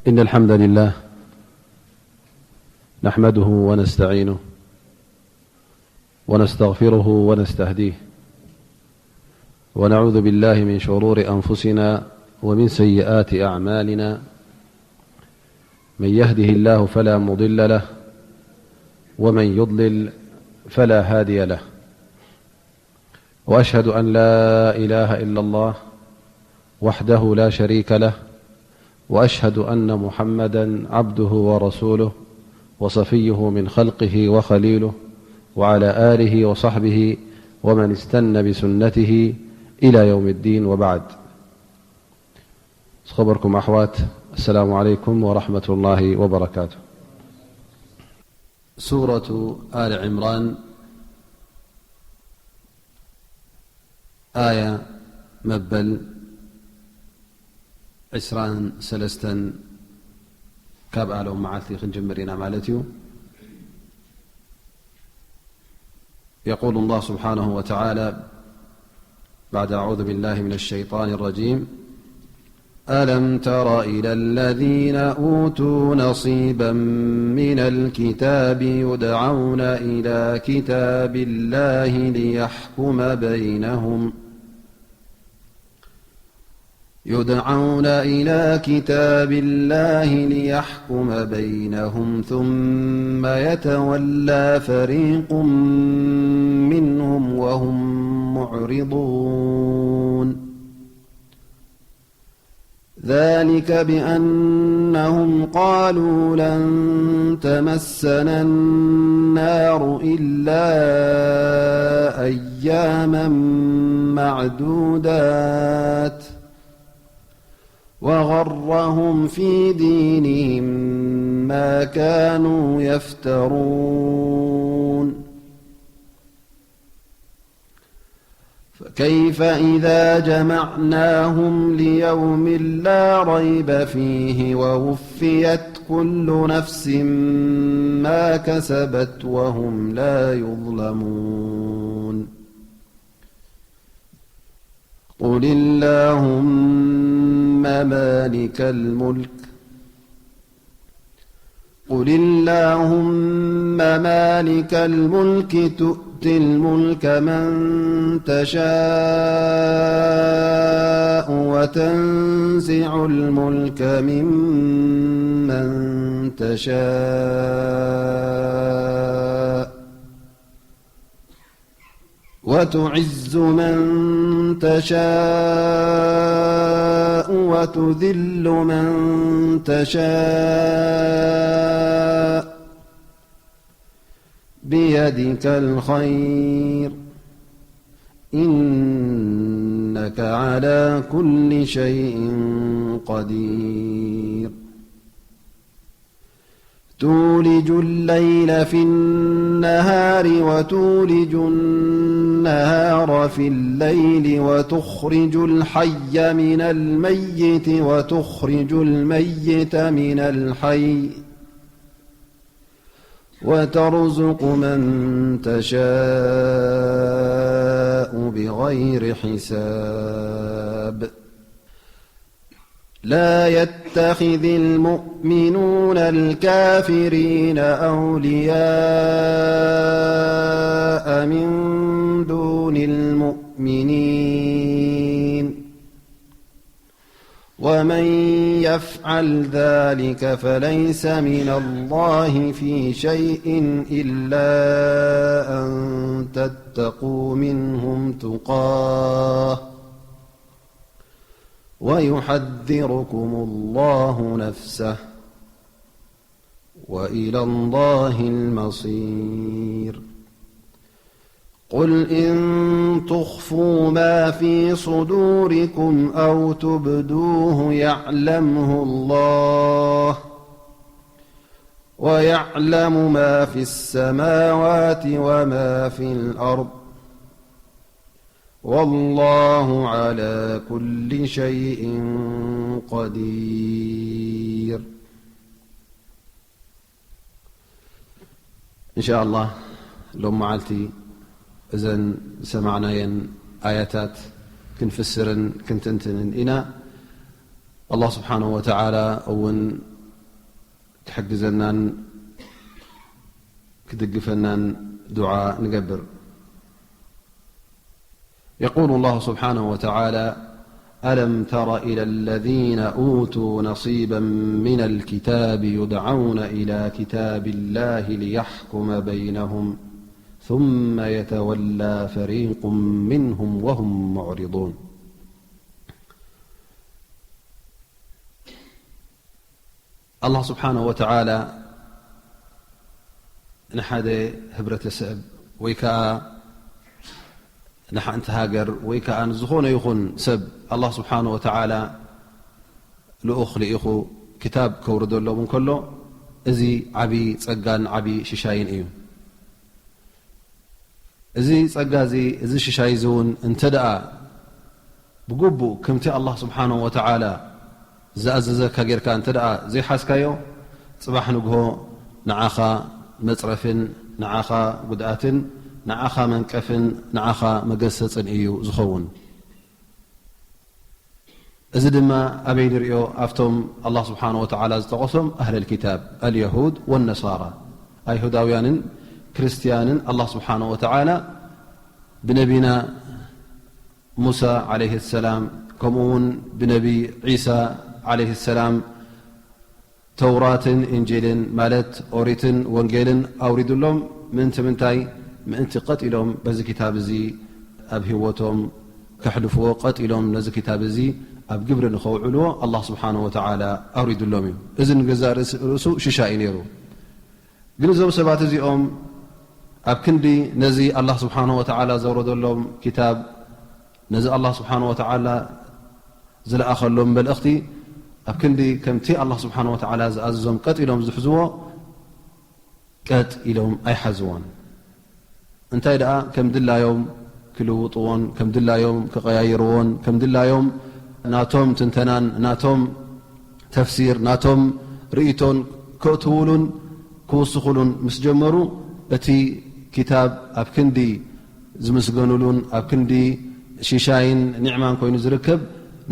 إن الحمد لله نحمده ونستعينه ونستغفره ونستهديه، ونعوذ بالله من شرور أنفسنا ومن سيئات أعمالنا. من يهده الله فلا مضل له، ومن يضلل فلا هادي له. وأشهد أن لا إله إلا الله وحده لا شريك له، وأشهد أن محمدا عبده ورسوله وصفيه من خلقه وخليله، وعلى آله وصحبه ومن استن بسنته إلى يوم الدين، وبعد. ዝኸበርኩም ኣሕዋት፣ السلام عليكم ورحمة الله وبركاته. ሱረቱ ኣሊ ዕምራን፣ ኣያ መበል ዕስራን ሰለስተን፣ ካብ ኣሎም መዓልቲ ክንጅምር ኢና ማለት እዩ። يقول الله سبحانه وتعالى بعد أعوذ بالله من الشيطان الرجيم: ألم تر إلى الذين أوتوا نصيبا من الكتاب يدعون إلى كتاب الله ليحكم بينهم يدعون إلى كتاب الله ليحكم بينهم ثم يتولى فريق منهم وهم معرضون. ذلك بأنهم قالوا لن تمسنا النار إلا أياما معدودات وغرهم في دينهم ما كانوا يفترون. فكيف إذا جمعناهم ليوم لا ريب فيه ووفيت كل نفس ما كسبت وهم لا يظلمون. قل اللهم مالك الملك قل اللهم مالك الملك تؤتي الملك من تشاء وتنزع الملك ممن تشاء وتعز من تشاء وتذل من تشاء بيدك الخير إنك على كل شيء قدير. تولج الليل في النهار وتولج النهار في الليل وتخرج الحي من الميت وتخرج الميت من الحي وترزق من تشاء بغير حساب. لا يتخذ المؤمنون الكافرين أولياء من دون المؤمنين، ومن يفعل ذلك فليس من الله في شيء إلا أن تتقوا منهم تقاه ويحذركم الله نفسه وإلى الله المصير. قل إن تخفوا ما في صدوركم أو تبدوه يعلمه الله ويعلم ما في السماوات وما في الأرض والله على كل شيء قدير. إن شاء الله ሎም መዓልቲ እዘን ዝሰማዕናየን ኣያታት ክንፍስርን ክንትንትንን ኢና። ኣላህ ስብሓነሁ ወተዓላ እውን ክሕግዘናን ክድግፈናን ዱዓ ንገብር። يقول الله سبحانه وتعالى: ألم تر إلى الذين أوتوا نصيبا من الكتاب يدعون إلى كتاب الله ليحكم بينهم ثم يتولى فريق منهم وهم معرضون. ኣላህ ስብሓነሁ ወተዓላ ንሓደ ህብረተሰብ ወይ ከዓ ንሓንቲ ሃገር ወይ ከዓ ንዝኾነ ይኹን ሰብ ኣላህ ስብሓነሁ ወተዓላ ልኡኽ ልኢኹ ክታብ ከውርደሎም እንከሎ፣ እዚ ዓቢ ጸጋን ዓቢ ሽሻይን እዩ። እዚ ጸጋ እዚ፣ እዚ ሽሻይ እዚ እውን እንተ ደኣ ብግቡእ ከምቲ ኣላህ ስብሓነሁ ወተዓላ ዝኣዘዘካ ጌርካ እንተ ደኣ ዘይሓዝካዮ፣ ጽባሕ ንግሆ ንዓኻ መጽረፍን ንዓኻ ጉድኣትን ንዓኻ መንቀፍን ንዓኻ መገሰጽን እዩ ዝኸውን። እዚ ድማ ኣበይ ንርእዮ? ኣብቶም ኣላህ ስብሓነሁ ወተዓላ ዝጠቐሶም ኣህለል ኪታብ፣ ኣልየሁድ ወነሳራ፣ ኣይሁዳውያንን ክርስትያንን ኣላህ ስብሓነሁ ወተዓላ ብነቢና ሙሳ ዓለይሂ ሰላም፣ ከምኡ እውን ብነቢ ዒሳ ዓለይሂ ሰላም ተውራትን ኢንጂልን፣ ማለት ኦሪትን ወንጌልን ኣውሪዱሎም። ምእንቲ ምንታይ? ምእንቲ ቀጥ ኢሎም በዚ ክታብ እዚ ኣብ ህይወቶም ከሕልፍዎ፣ ቀጥ ኢሎም ነዚ ክታብ እዚ ኣብ ግብሪ ንኸውዕልዎ ኣላህ ስብሓነሁ ወተዓላ ኣውሪዱሎም እዩ። እዚ ንገዛእ ርእሲ-፣ ርእሱ ሽሻ እዩ ነይሩ። ግን እዞም ሰባት እዚኦም ኣብ ክንዲ ነዚ ኣላህ ስብሓነሁ ወተዓላ ዘውረደሎም ክታብ፣ ነዚ ኣላህ ስብሓነሁ ወተዓላ ዝለኣኸሎም መልእኽቲ፣ ኣብ ክንዲ ከምቲ ኣላህ ስብሓነሁ ወተዓላ ዝኣዘዞም ቀጥ ኢሎም ዝሕዝዎ፣ ቀጥ ኢሎም ኣይሓዝዎን። እንታይ ደኣ ከም ድላዮም ክልውጥዎን፣ ከም ድላዮም ክቐያይርዎን፣ ከም ድላዮም ናቶም ትንተናን ናቶም ተፍሲር፣ ናቶም ርእይቶን ከእትውሉን ክውስኹሉን ምስ ጀመሩ፣ እቲ ክታብ ኣብ ክንዲ ዝምስገኑሉን ኣብ ክንዲ ሽሻይን ኒዕማን ኮይኑ ዝርከብ፣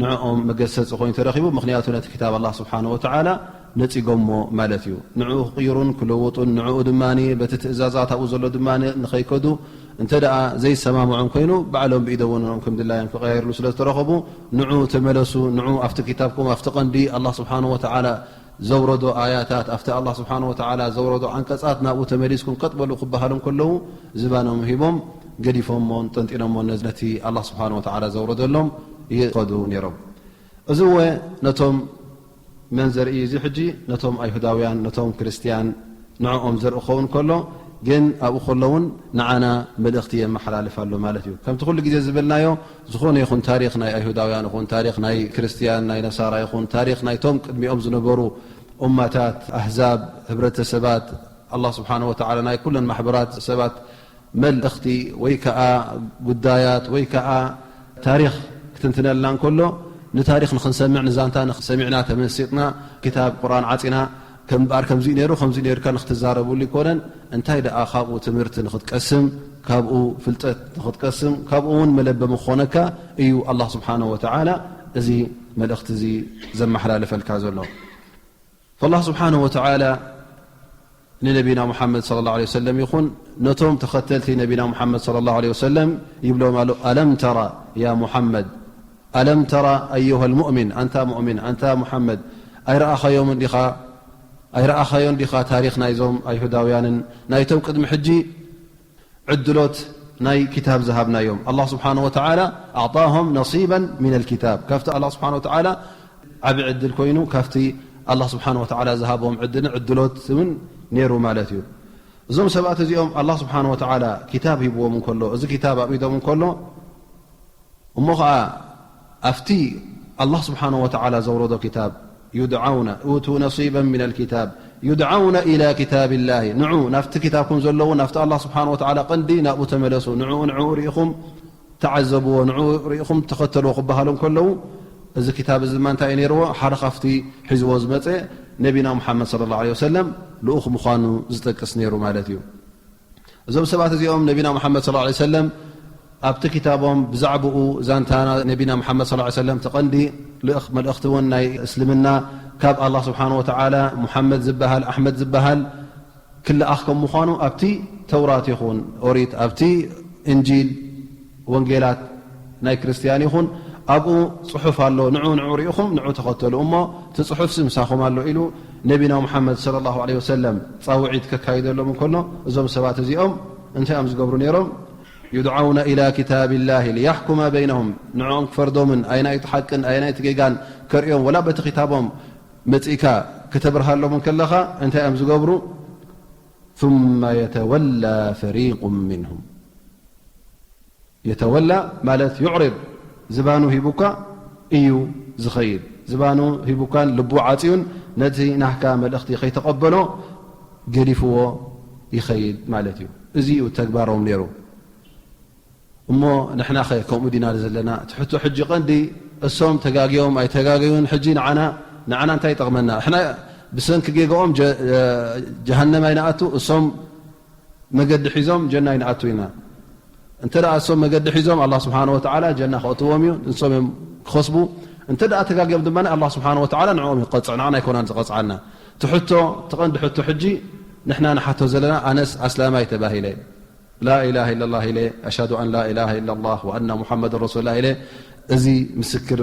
ንዕኦም መገሰጺ ኮይኑ ተረኺቡ። ምኽንያቱ ነቲ ክታብ ኣላህ ስብሓነሁ ወተዓላ ነጺጎሞ ማለት እዩ። ንዕኡ ክቕይሩን ክለውጡን፣ ንዕኡ ድማ በቲ ትእዛዛት ኣብኡ ዘሎ ድማ ንኸይከዱ እንተ ደኣ ዘይሰማምዖም ኮይኑ፣ ባዕሎም ብኢደ ወነኖም ከም ድላዮም ክቐያይርሉ ስለ ዝተረኸቡ፣ ንዑ ተመለሱ፣ ንዑ ኣብቲ ክታብኩም፣ ኣብቲ ቀንዲ ኣላህ ስብሓነሁ ወተዓላ ዘውረዶ ኣያታት፣ ኣብቲ ኣላህ ስብሓነሁ ወተዓላ ዘውረዶ ዓንቀጻት ናብኡ ተመሊስኩም ቀጥ በሉ ክበሃሎም ከለዉ፣ ዝባኖም ሂቦም ገዲፎሞን ጠንጢኖሞን ነቲ ኣላህ ስብሓነሁ ወተዓላ ዘውረደሎም ይኸዱ ነይሮም። እዚ እወ ነቶም መን ዘርኢ እዩ? እዚ ሕጂ ነቶም ኣይሁዳውያን፣ ነቶም ክርስትያን፣ ንዕኦም ዘርኢ ክኸውን ከሎ፣ ግን ኣብኡ ከሎ እውን ንዓና መልእኽቲ የመሓላልፍ ኣሎ ማለት እዩ። ከምቲ ኩሉ ግዜ ዝበልናዮ፣ ዝኾነ ይኹን ታሪኽ ናይ ኣይሁዳውያን ይኹን፣ ታሪኽ ናይ ክርስትያን፣ ናይ ነሳራ ይኹን፣ ታሪኽ ናይቶም ቅድሚኦም ዝነበሩ ኡማታት፣ ኣህዛብ፣ ህብረተሰባት፣ ኣላህ ስብሓነሁ ወተዓላ ናይ ኩለን ማሕበራት ሰባት መልእኽቲ ወይ ከዓ ጉዳያት ወይ ከዓ ታሪኽ ክትንትነልና እንከሎ፣ ንታሪኽ ንኽንሰምዕ፣ ንዛንታ ንኽሰሚዕና ተመሲጥና፣ ክታብ ቁርኣን ዓጺና፣ ከም እምበኣር ከምዚ ነይሩ፣ ከምዚ ነይርካ ንኽትዛረብሉ ይኮነን። እንታይ ደኣ ካብኡ ትምህርቲ ንኽትቀስም፣ ካብኡ ፍልጠት ንኽትቀስም፣ ካብኡ እውን መለበሚ ክኾነካ እዩ ኣላህ ስብሓነሁ ወተዓላ እዚ መልእኽቲ እዚ ዘመሓላልፈልካ ዘሎ። ፈላህ ስብሓነሁ ወተዓላ ንነቢና ሙሓመድ ሰለላሁ ዐለይሂ ወሰለም ይኹን ነቶም ተኸተልቲ ነቢና ሙሓመድ ሰለላሁ ዐለይሂ ወሰለም ይብሎም ኣሎ፣ "ኣለም ተራ ያ ሙሓመድ፣ ኣለም ተራ ኣዩሃ ልሙእሚን፣ ኣንታ ሙእሚን፣ ኣንታ ሙሓመድ፣ ኣይረኣኻዮምን ዲኻ? ኣይረኣኻዮን ዲኻ ታሪኽ ናይዞም ኣይሁዳውያንን ናይቶም ቅድሚ ሕጂ ዕድሎት ናይ ክታብ ዝሃብናዮም?" ኣላህ ስብሓነሁ ወተዓላ ኣዕጣሆም ነሲበን ሚነል ክታብ፣ ካብቲ ኣላህ ስብሓነሁ ወተዓላ ዓቢ ዕድል ኮይኑ፣ ካብቲ ኣላህ ስብሓነሁ ወተዓላ ዝሃቦም ዕድልን ዕድሎት እውን ነይሩ ማለት እዩ። እዞም ሰባት እዚኦም ኣላህ ስብሓነሁ ወተዓላ ክታብ ሂብዎም እንከሎ፣ እዚ ክታብ ኣብ ኢዶም እንከሎ፣ እሞ ኸዓ ኣብቲ ኣላህ ስብሓነሁ ወተዓላ ዘውረዶ ክታብ፣ ዩድዓውነ ኡቱ ነሲበን ሚነል ክታብ፣ ዩድዓውነ ኢላ ክታብላሂ፣ ንዑ ናብቲ ክታብኩም ዘለዎ፣ ናብቲ ኣላህ ስብሓነሁ ወተዓላ ቀንዲ ናብኡ ተመለሱ፣ ንዕኡ፣ ንዕኡ ርኢኹም ተዓዘብዎ፣ ንዕኡ ርኢኹም ተኸተልዎ ክበሃሎም ከለዉ፣ እዚ ክታብ እዚ ድማ እንታይ እዩ ነይርዎ? ሓደ ካብቲ ሒዝዎ ዝመፀ ነቢና ሙሓመድ ሰለላሁ ዐለይሂ ወሰለም ልኡኽ ምዃኑ ዝጠቅስ ነይሩ ማለት እዩ። እዞም ሰባት እዚኦም ነቢና ሙሓመድ ሰለላሁ ዐለይሂ ወሰለም ኣብቲ ክታቦም ብዛዕባኡ ዛንታ ነቢና ሙሓመድ ሰለላሁ ዐለይሂ ወሰለም፣ እቲ ቀንዲ ልእኽ-፣ መልእኽቲ እውን ናይ እስልምና ካብ ኣላህ ስብሓን ወተዓላ ሙሓመድ ዝበሃል ኣሕመድ ዝበሃል ክልኣኽ ከም ምዃኑ ኣብቲ ተውራት ይኹን ኦሪት ኣብቲ እንጂል ወንጌላት ናይ ክርስትያን ይኹን ኣብኡ ጽሑፍ ኣሎ፣ ንዑ ንዑ ርኢኹም ንዑ ተኸተሉ እሞ እቲ ጽሑፍሲ ምሳኹም ኣሎ ኢሉ ነቢና ሙሓመድ ሰለላሁ ዐለይሂ ወሰለም ጻውዒት ከካይደሎም እንከሎ እዞም ሰባት እዚኦም እንታይ እዮም ዝገብሩ ነይሮም? يدعون إلى كتاب الله ليحكم بينهم ንዕኦም ክፈርዶምን ኣየናይ እቲ ሓቅን ኣየናይ እቲ ጌጋን ከርእዮም ወላ በቲ ክታቦም መጺእካ ከተብርሃሎም ከለኻ እንታይ እዮም ዝገብሩ? ثم يتولى فريق منهم የተወላ ማለት ዩዕርድ ዝባኑ ሂቡካ እዩ ዝኸይድ። ዝባኑ ሂቡካን ልቡ ዓጽዩን ነቲ ናህካ መልእኽቲ ከይተቐበሎ ገዲፍዎ ይኸይድ ማለት እዩ። እዚ እዩ ተግባሮም ነይሩ። እሞ ንሕናኸ ከምኡ ዲና ዘለና? እቲ ሕቶ ሕጂ ቀንዲ እሶም ተጋግዮም ኣይተጋገዩን ሕጂ ንዓና ንዓና እንታይ ይጠቕመና? ሕና ብሰንኪ ጌጋኦም ጀሃነም ኣይንኣቱ እሶም መገዲ ሒዞም ጀና ይንኣቱ ኢና። እንተ ደኣ እሶም መገዲ ሒዞም ኣላህ ስብሓን ወተዓላ ጀና ከእትዎም እዩ፣ ንሶም እዮም ክኸስቡ። እንተ ደኣ ተጋጊኦም ድማ ኣላህ ስብሓን ወተዓላ ንዕኦም ይቀፅዕ፣ ንዓና ኣይኮናን ዝቐፅዓና። እቲ ሕቶ እቲ ቀንዲ ሕቶ ሕጂ ንሕና ንሓቶ ዘለና ኣነስ ኣስላማይ ተባሂለ ላኢላሃ ኢለላህ ኢለ ኣሽሃዱ ኣን ላኢላሃ ኢለላህ ወኣና ሙሓመድ ረሱሉላህ ኢለ እዚ ምስክር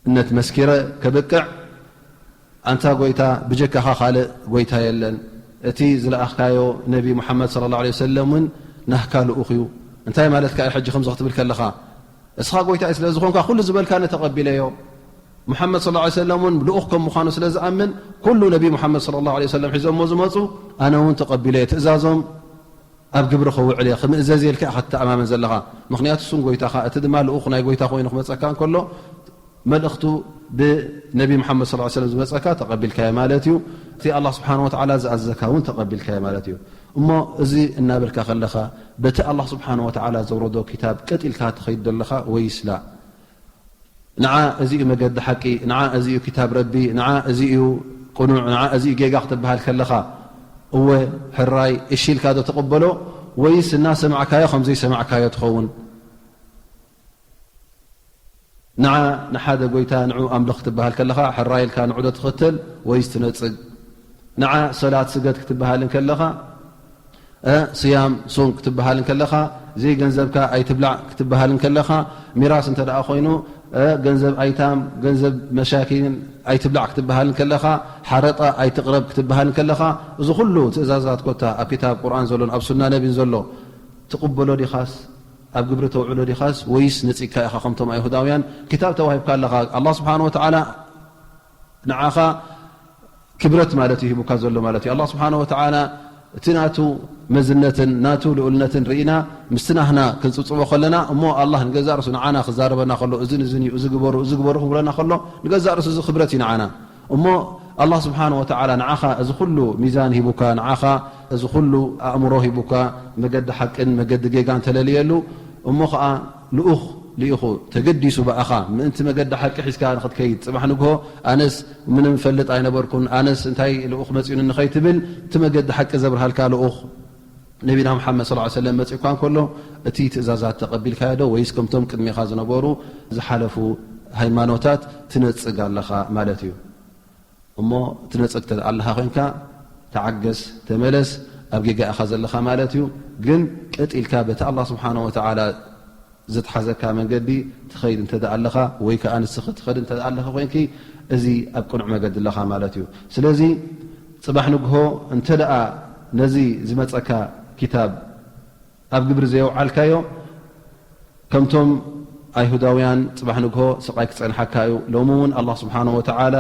እነት መስኪረ ከብቅዕ ኣንታ ጎይታ ብጀካኻ ካልእ ጎይታ የለን፣ እቲ ዝለኣኽካዮ ነቢ ሙሓመድ ሰለላሁ ዐለይሂ ወሰለም እውን ናህካ ልኡኽ እዩ። እንታይ ማለትካ እዩ ሕጂ ከምዚ ክትብል ከለኻ? እስኻ ጎይታይ ስለ ዝኾንካ ኩሉ ዝበልካኒ ተቐቢለዮ። ሙሓመድ ሰለላሁ ዐለይሂ ወሰለም እውን ልኡኽ ከም ምዃኑ ስለ ዝኣምን ኩሉ ነቢ ሙሓመድ ሰለላሁ ዐለይሂ ወሰለም ሒዞሞ ዝመፁ ኣነ እውን ተቐቢለዮ። ትእዛዞም ኣብ ግብሪ ከውዕል እየ ክምእዘዝ ኢልካ ኢኻ ትተኣማመን ዘለኻ። ምኽንያቱ እሱን ጎይታኻ፣ እቲ ድማ ልኡኽ ናይ ጎይታ ኮይኑ ክመፀካ እንከሎ መልእኽቱ ብነቢ ሙሓመድ ሰለላሁ ዐለይሂ ወሰለም ዝመፀካ ተቐቢልካዮ ማለት እዩ። እቲ ኣላህ ስብሓን ወተዓላ ዝኣዘዘካ እውን ተቐቢልካዮ ማለት እዩ። እሞ እዚ እናበልካ ከለኻ በቲ ኣላህ ስብሓን ወተዓላ ዘውረዶ ክታብ ቀጢልካ ትኸይድ ዘለኻ ወይስ ላ? ንዓ እዚ እዩ መገዲ ሓቂ፣ ንዓ እዚ እዩ ክታብ ረቢ፣ ንዓ እዚ እዩ ቅኑዕ፣ ንዓ እዚ እዩ ጌጋ ክትበሃል ከለኻ እወ ሕራይ እሺ ኢልካ ዶ ትቕበሎ ወይስ እናሰማዕካዮ ከም ዘይሰማዕካዮ ትኸውን? ንዓ ንሓደ ጎይታ ንዑ ኣምልኽ ክትበሃል ከለኻ ሕራይ ኢልካ ንዑ ዶ ትኽተል ወይስ ትነጽግ? ንዓ ሰላት ስገድ ክትበሃል እንከለኻ እ ስያም ሱም ክትበሃል እንከለኻ ዘይገንዘብካ ኣይትብላዕ ክትበሃል እንከለኻ ሚራስ እንተ ደኣ ኮይኑ እ ገንዘብ ኣይታም ገንዘብ መሻኪን ኣይትብላዕ ክትበሃል እንከለኻ ሓረጣ ኣይትቕረብ ክትበሃል እንከለኻ እዚ ኩሉ ትእዛዛት ኮታ ኣብ ክታብ ቁርኣን ዘሎን ኣብ ሱና ነቢን ዘሎ ትቕበሎ ዲኻስ ኣብ ግብሪ ተውዕሎ ዲኻስ ወይስ ነጺግካ ኢኻ ከምቶም ኣይሁዳውያን? ክታብ ተዋሂብካ ኣለኻ። ኣላህ ስብሓን ወተዓላ ንዓኻ ክብረት ማለት እዩ ሂቡካ ዘሎ ማለት እዩ። ኣላህ ስብሓን ወተዓላ እቲ ናቱ መዝነትን ናቱ ልኡልነትን ርኢና ምስቲ ናህና ክንጽብጽቦ ከለና እሞ ኣላህ ንገዛእ ርእሱ ንዓና ክዛረበና ከሎ እዝን እዝን እዩ፣ እዚ ግበሩ፣ እዚ ግበሩ ክብለና ከሎ ንገዛእ ርእሱ እዚ ክብረት እዩ ንዓና። እሞ ኣላህ ስብሓን ወተዓላ ንዓኻ እዚ ኩሉ ሚዛን ሂቡካ፣ ንዓኻ እዚ ኩሉ ኣእምሮ ሂቡካ፣ መገዲ ሓቅን መገዲ ጌጋን ተለልየሉ፣ እሞ ኸዓ ልኡኽ ልኢኹ ተገዲሱ ብኣኻ ምእንቲ መገዲ ሓቂ ሒዝካ ንኽትከይድ፣ ጽባሕ ንግሆ ኣነስ ምንም እፈልጥ ኣይነበርኩን፣ ኣነስ እንታይ ልኡኽ መጺኡኒ ንኸይትብል፣ እቲ መገዲ ሓቂ ዘብርሃልካ ልኡኽ ነቢና ሙሓመድ ሰለላሁ ዐለይሂ ወሰለም መጺኡካ እንከሎ፣ እቲ ትእዛዛት ተቐቢልካዮ ዶ ወይስ ከምቶም ቅድሜኻ ዝነበሩ ዝሓለፉ ሃይማኖታት ትነጽግ ኣለኻ ማለት እዩ? እሞ ትነጽግ እንተ ኣለኻ ኮይንካ፣ ተዓገስ፣ ተመለስ፣ ኣብ ጌጋ ኢኻ ዘለኻ ማለት እዩ። ግን ቀጥ ኢልካ በቲ ኣላህ ስብሓነ ወተዓላ ዘትሓዘካ መንገዲ ትኸይድ እንተ ደኣ ኣለኻ፣ ወይ ከኣ ንስኺ ትኸዲ እንተ ደኣ ኣለኺ ኮይንኪ፣ እዚ ኣብ ቅኑዕ መገዲ ኣለኻ ማለት እዩ። ስለዚ ጽባሕ ንግሆ እንተ ደኣ ነዚ ዝመጸካ ኪታብ ኣብ ግብሪ ዘየውዓልካዮ፣ ከምቶም ኣይሁዳውያን ጽባሕ ንግሆ ስቓይ ክጸንሓካ እዩ። ሎሚ እውን ኣላህ ስብሓነ ወተዓላ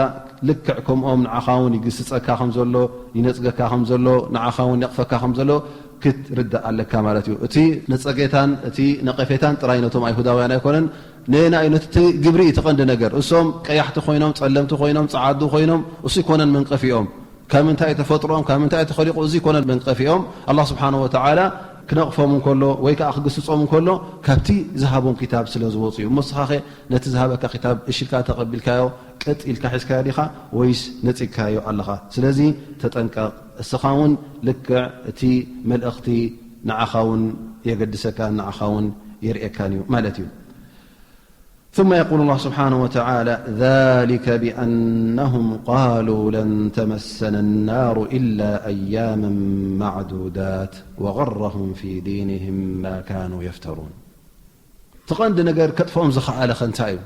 ልክዕ ከምኦም ንዓኻ እውን ይግስጸካ ከም ዘሎ፣ ይነጽገካ ከም ዘሎ፣ ንዓኻ እውን የቕፈካ ከም ዘሎ ክትርዳእ ኣለካ ማለት እዩ። እቲ ነጸጌታን እቲ ነቐፌታን ጥራይ ነቶም ኣይሁዳውያን ኣይኮነን። ነየናይ ነቲ ግብሪ እዩ እቲ ቀንዲ ነገር። እሶም ቀያሕቲ ኮይኖም፣ ጸለምቲ ኮይኖም፣ ጸዓዱ ኮይኖም፣ እሱ ይኮነን መንቀፊኦም። ካብ ምንታይ ተፈጥሮኦም፣ ካብ ምንታይ ተኸሊቑ፣ እዚ ይኮነን መንቀፊኦም። ኣላህ ስብሓነ ወተዓላ ክነቕፎም እንከሎ ወይ ከኣ ክግስጾም እንከሎ ካብቲ ዝሃቦም ኪታብ ስለ ዝወጹ እዩ። እሞ እስኻኸ ነቲ ዝሃበካ ኪታብ እሺ ኢልካ ተቐቢልካዮ፣ ቀጥ ኢልካ ሒዝካዮ ዲኻ ወይስ ነጺግካዮ ኣለኻ? ስለዚ ተጠንቀቕ። እስኻ እውን ልክዕ እቲ መልእኽቲ ንዓኻ እውን የገድሰካን ንዓኻ እውን የርእየካን እዩ ማለት እዩ። ثم يقول الله سبحانه وتعالى: ذلك بأنهم قالوا لن تمسنا النار إلا أياما معدودات وغرهم في دينهم ما كانوا يفترون. እቲ ቀንዲ ነገር ከጥፍኦም ዝኸኣለ ከ እንታይ እዩ?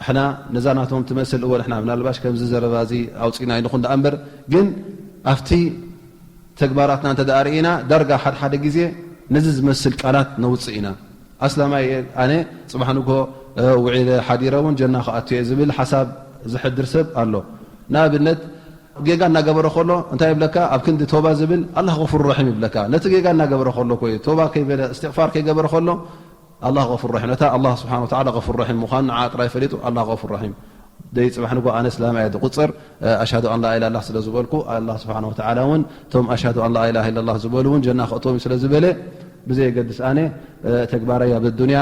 ሕና ነዛ ናቶም ትመስል እወ ንሕና ምናልባሽ ከምዚ ዘረባ እዚ ኣውፅእና ይንኹን ደኣ እምበር፣ ግን ኣብቲ ተግባራትና እንተ ደኣ ርኢና ዳርጋ ሓደ ሓደ ግዜ ነዚ ዝመስል ቃላት ነውፅእ ኢና። ኣስላማይ እየ ኣነ፣ ፅባሕ ንግሆ ውዒለ ሓዲረ እውን ጀና ክኣቱ እየ ዝብል ሓሳብ ዝሕድር ሰብ ኣሎ። ንኣብነት ጌጋ እናገበረ ከሎ እንታይ ይብለካ? ኣብ ክንዲ ቶባ ዝብል ኣላህ غفور رحيم ይብለካ። ነቲ ጌጋ እናገበረ ከሎ እኮ እዩ፣ ቶባ ከይበለ እስትቕፋር ከይገበረ ከሎ ኣላህ غفور رحيم፣ ነታ ኣላህ ስብሓን ወተዓላ غفور رحيم ምዃኑ ንዓ ጥራይ ፈሊጡ ኣላህ غفور رحيم። ደይ ፅባሕ ንጎ ኣነ እስላም እየ ዝቁፅር፣ ኣሽሃዱ ኣን ላኢላሃ ኢላላህ ስለ ዝበልኩ ኣላህ ስብሓን ወተዓላ እውን እቶም ኣሽሃዱ ኣን ላኢላሃ ኢላላህ ዝበሉ እውን ጀና ከእትዎም እዩ ስለ ዝበለ ብዘየገድስ ኣነ ተግባረይ ኣብ ኣዱንያ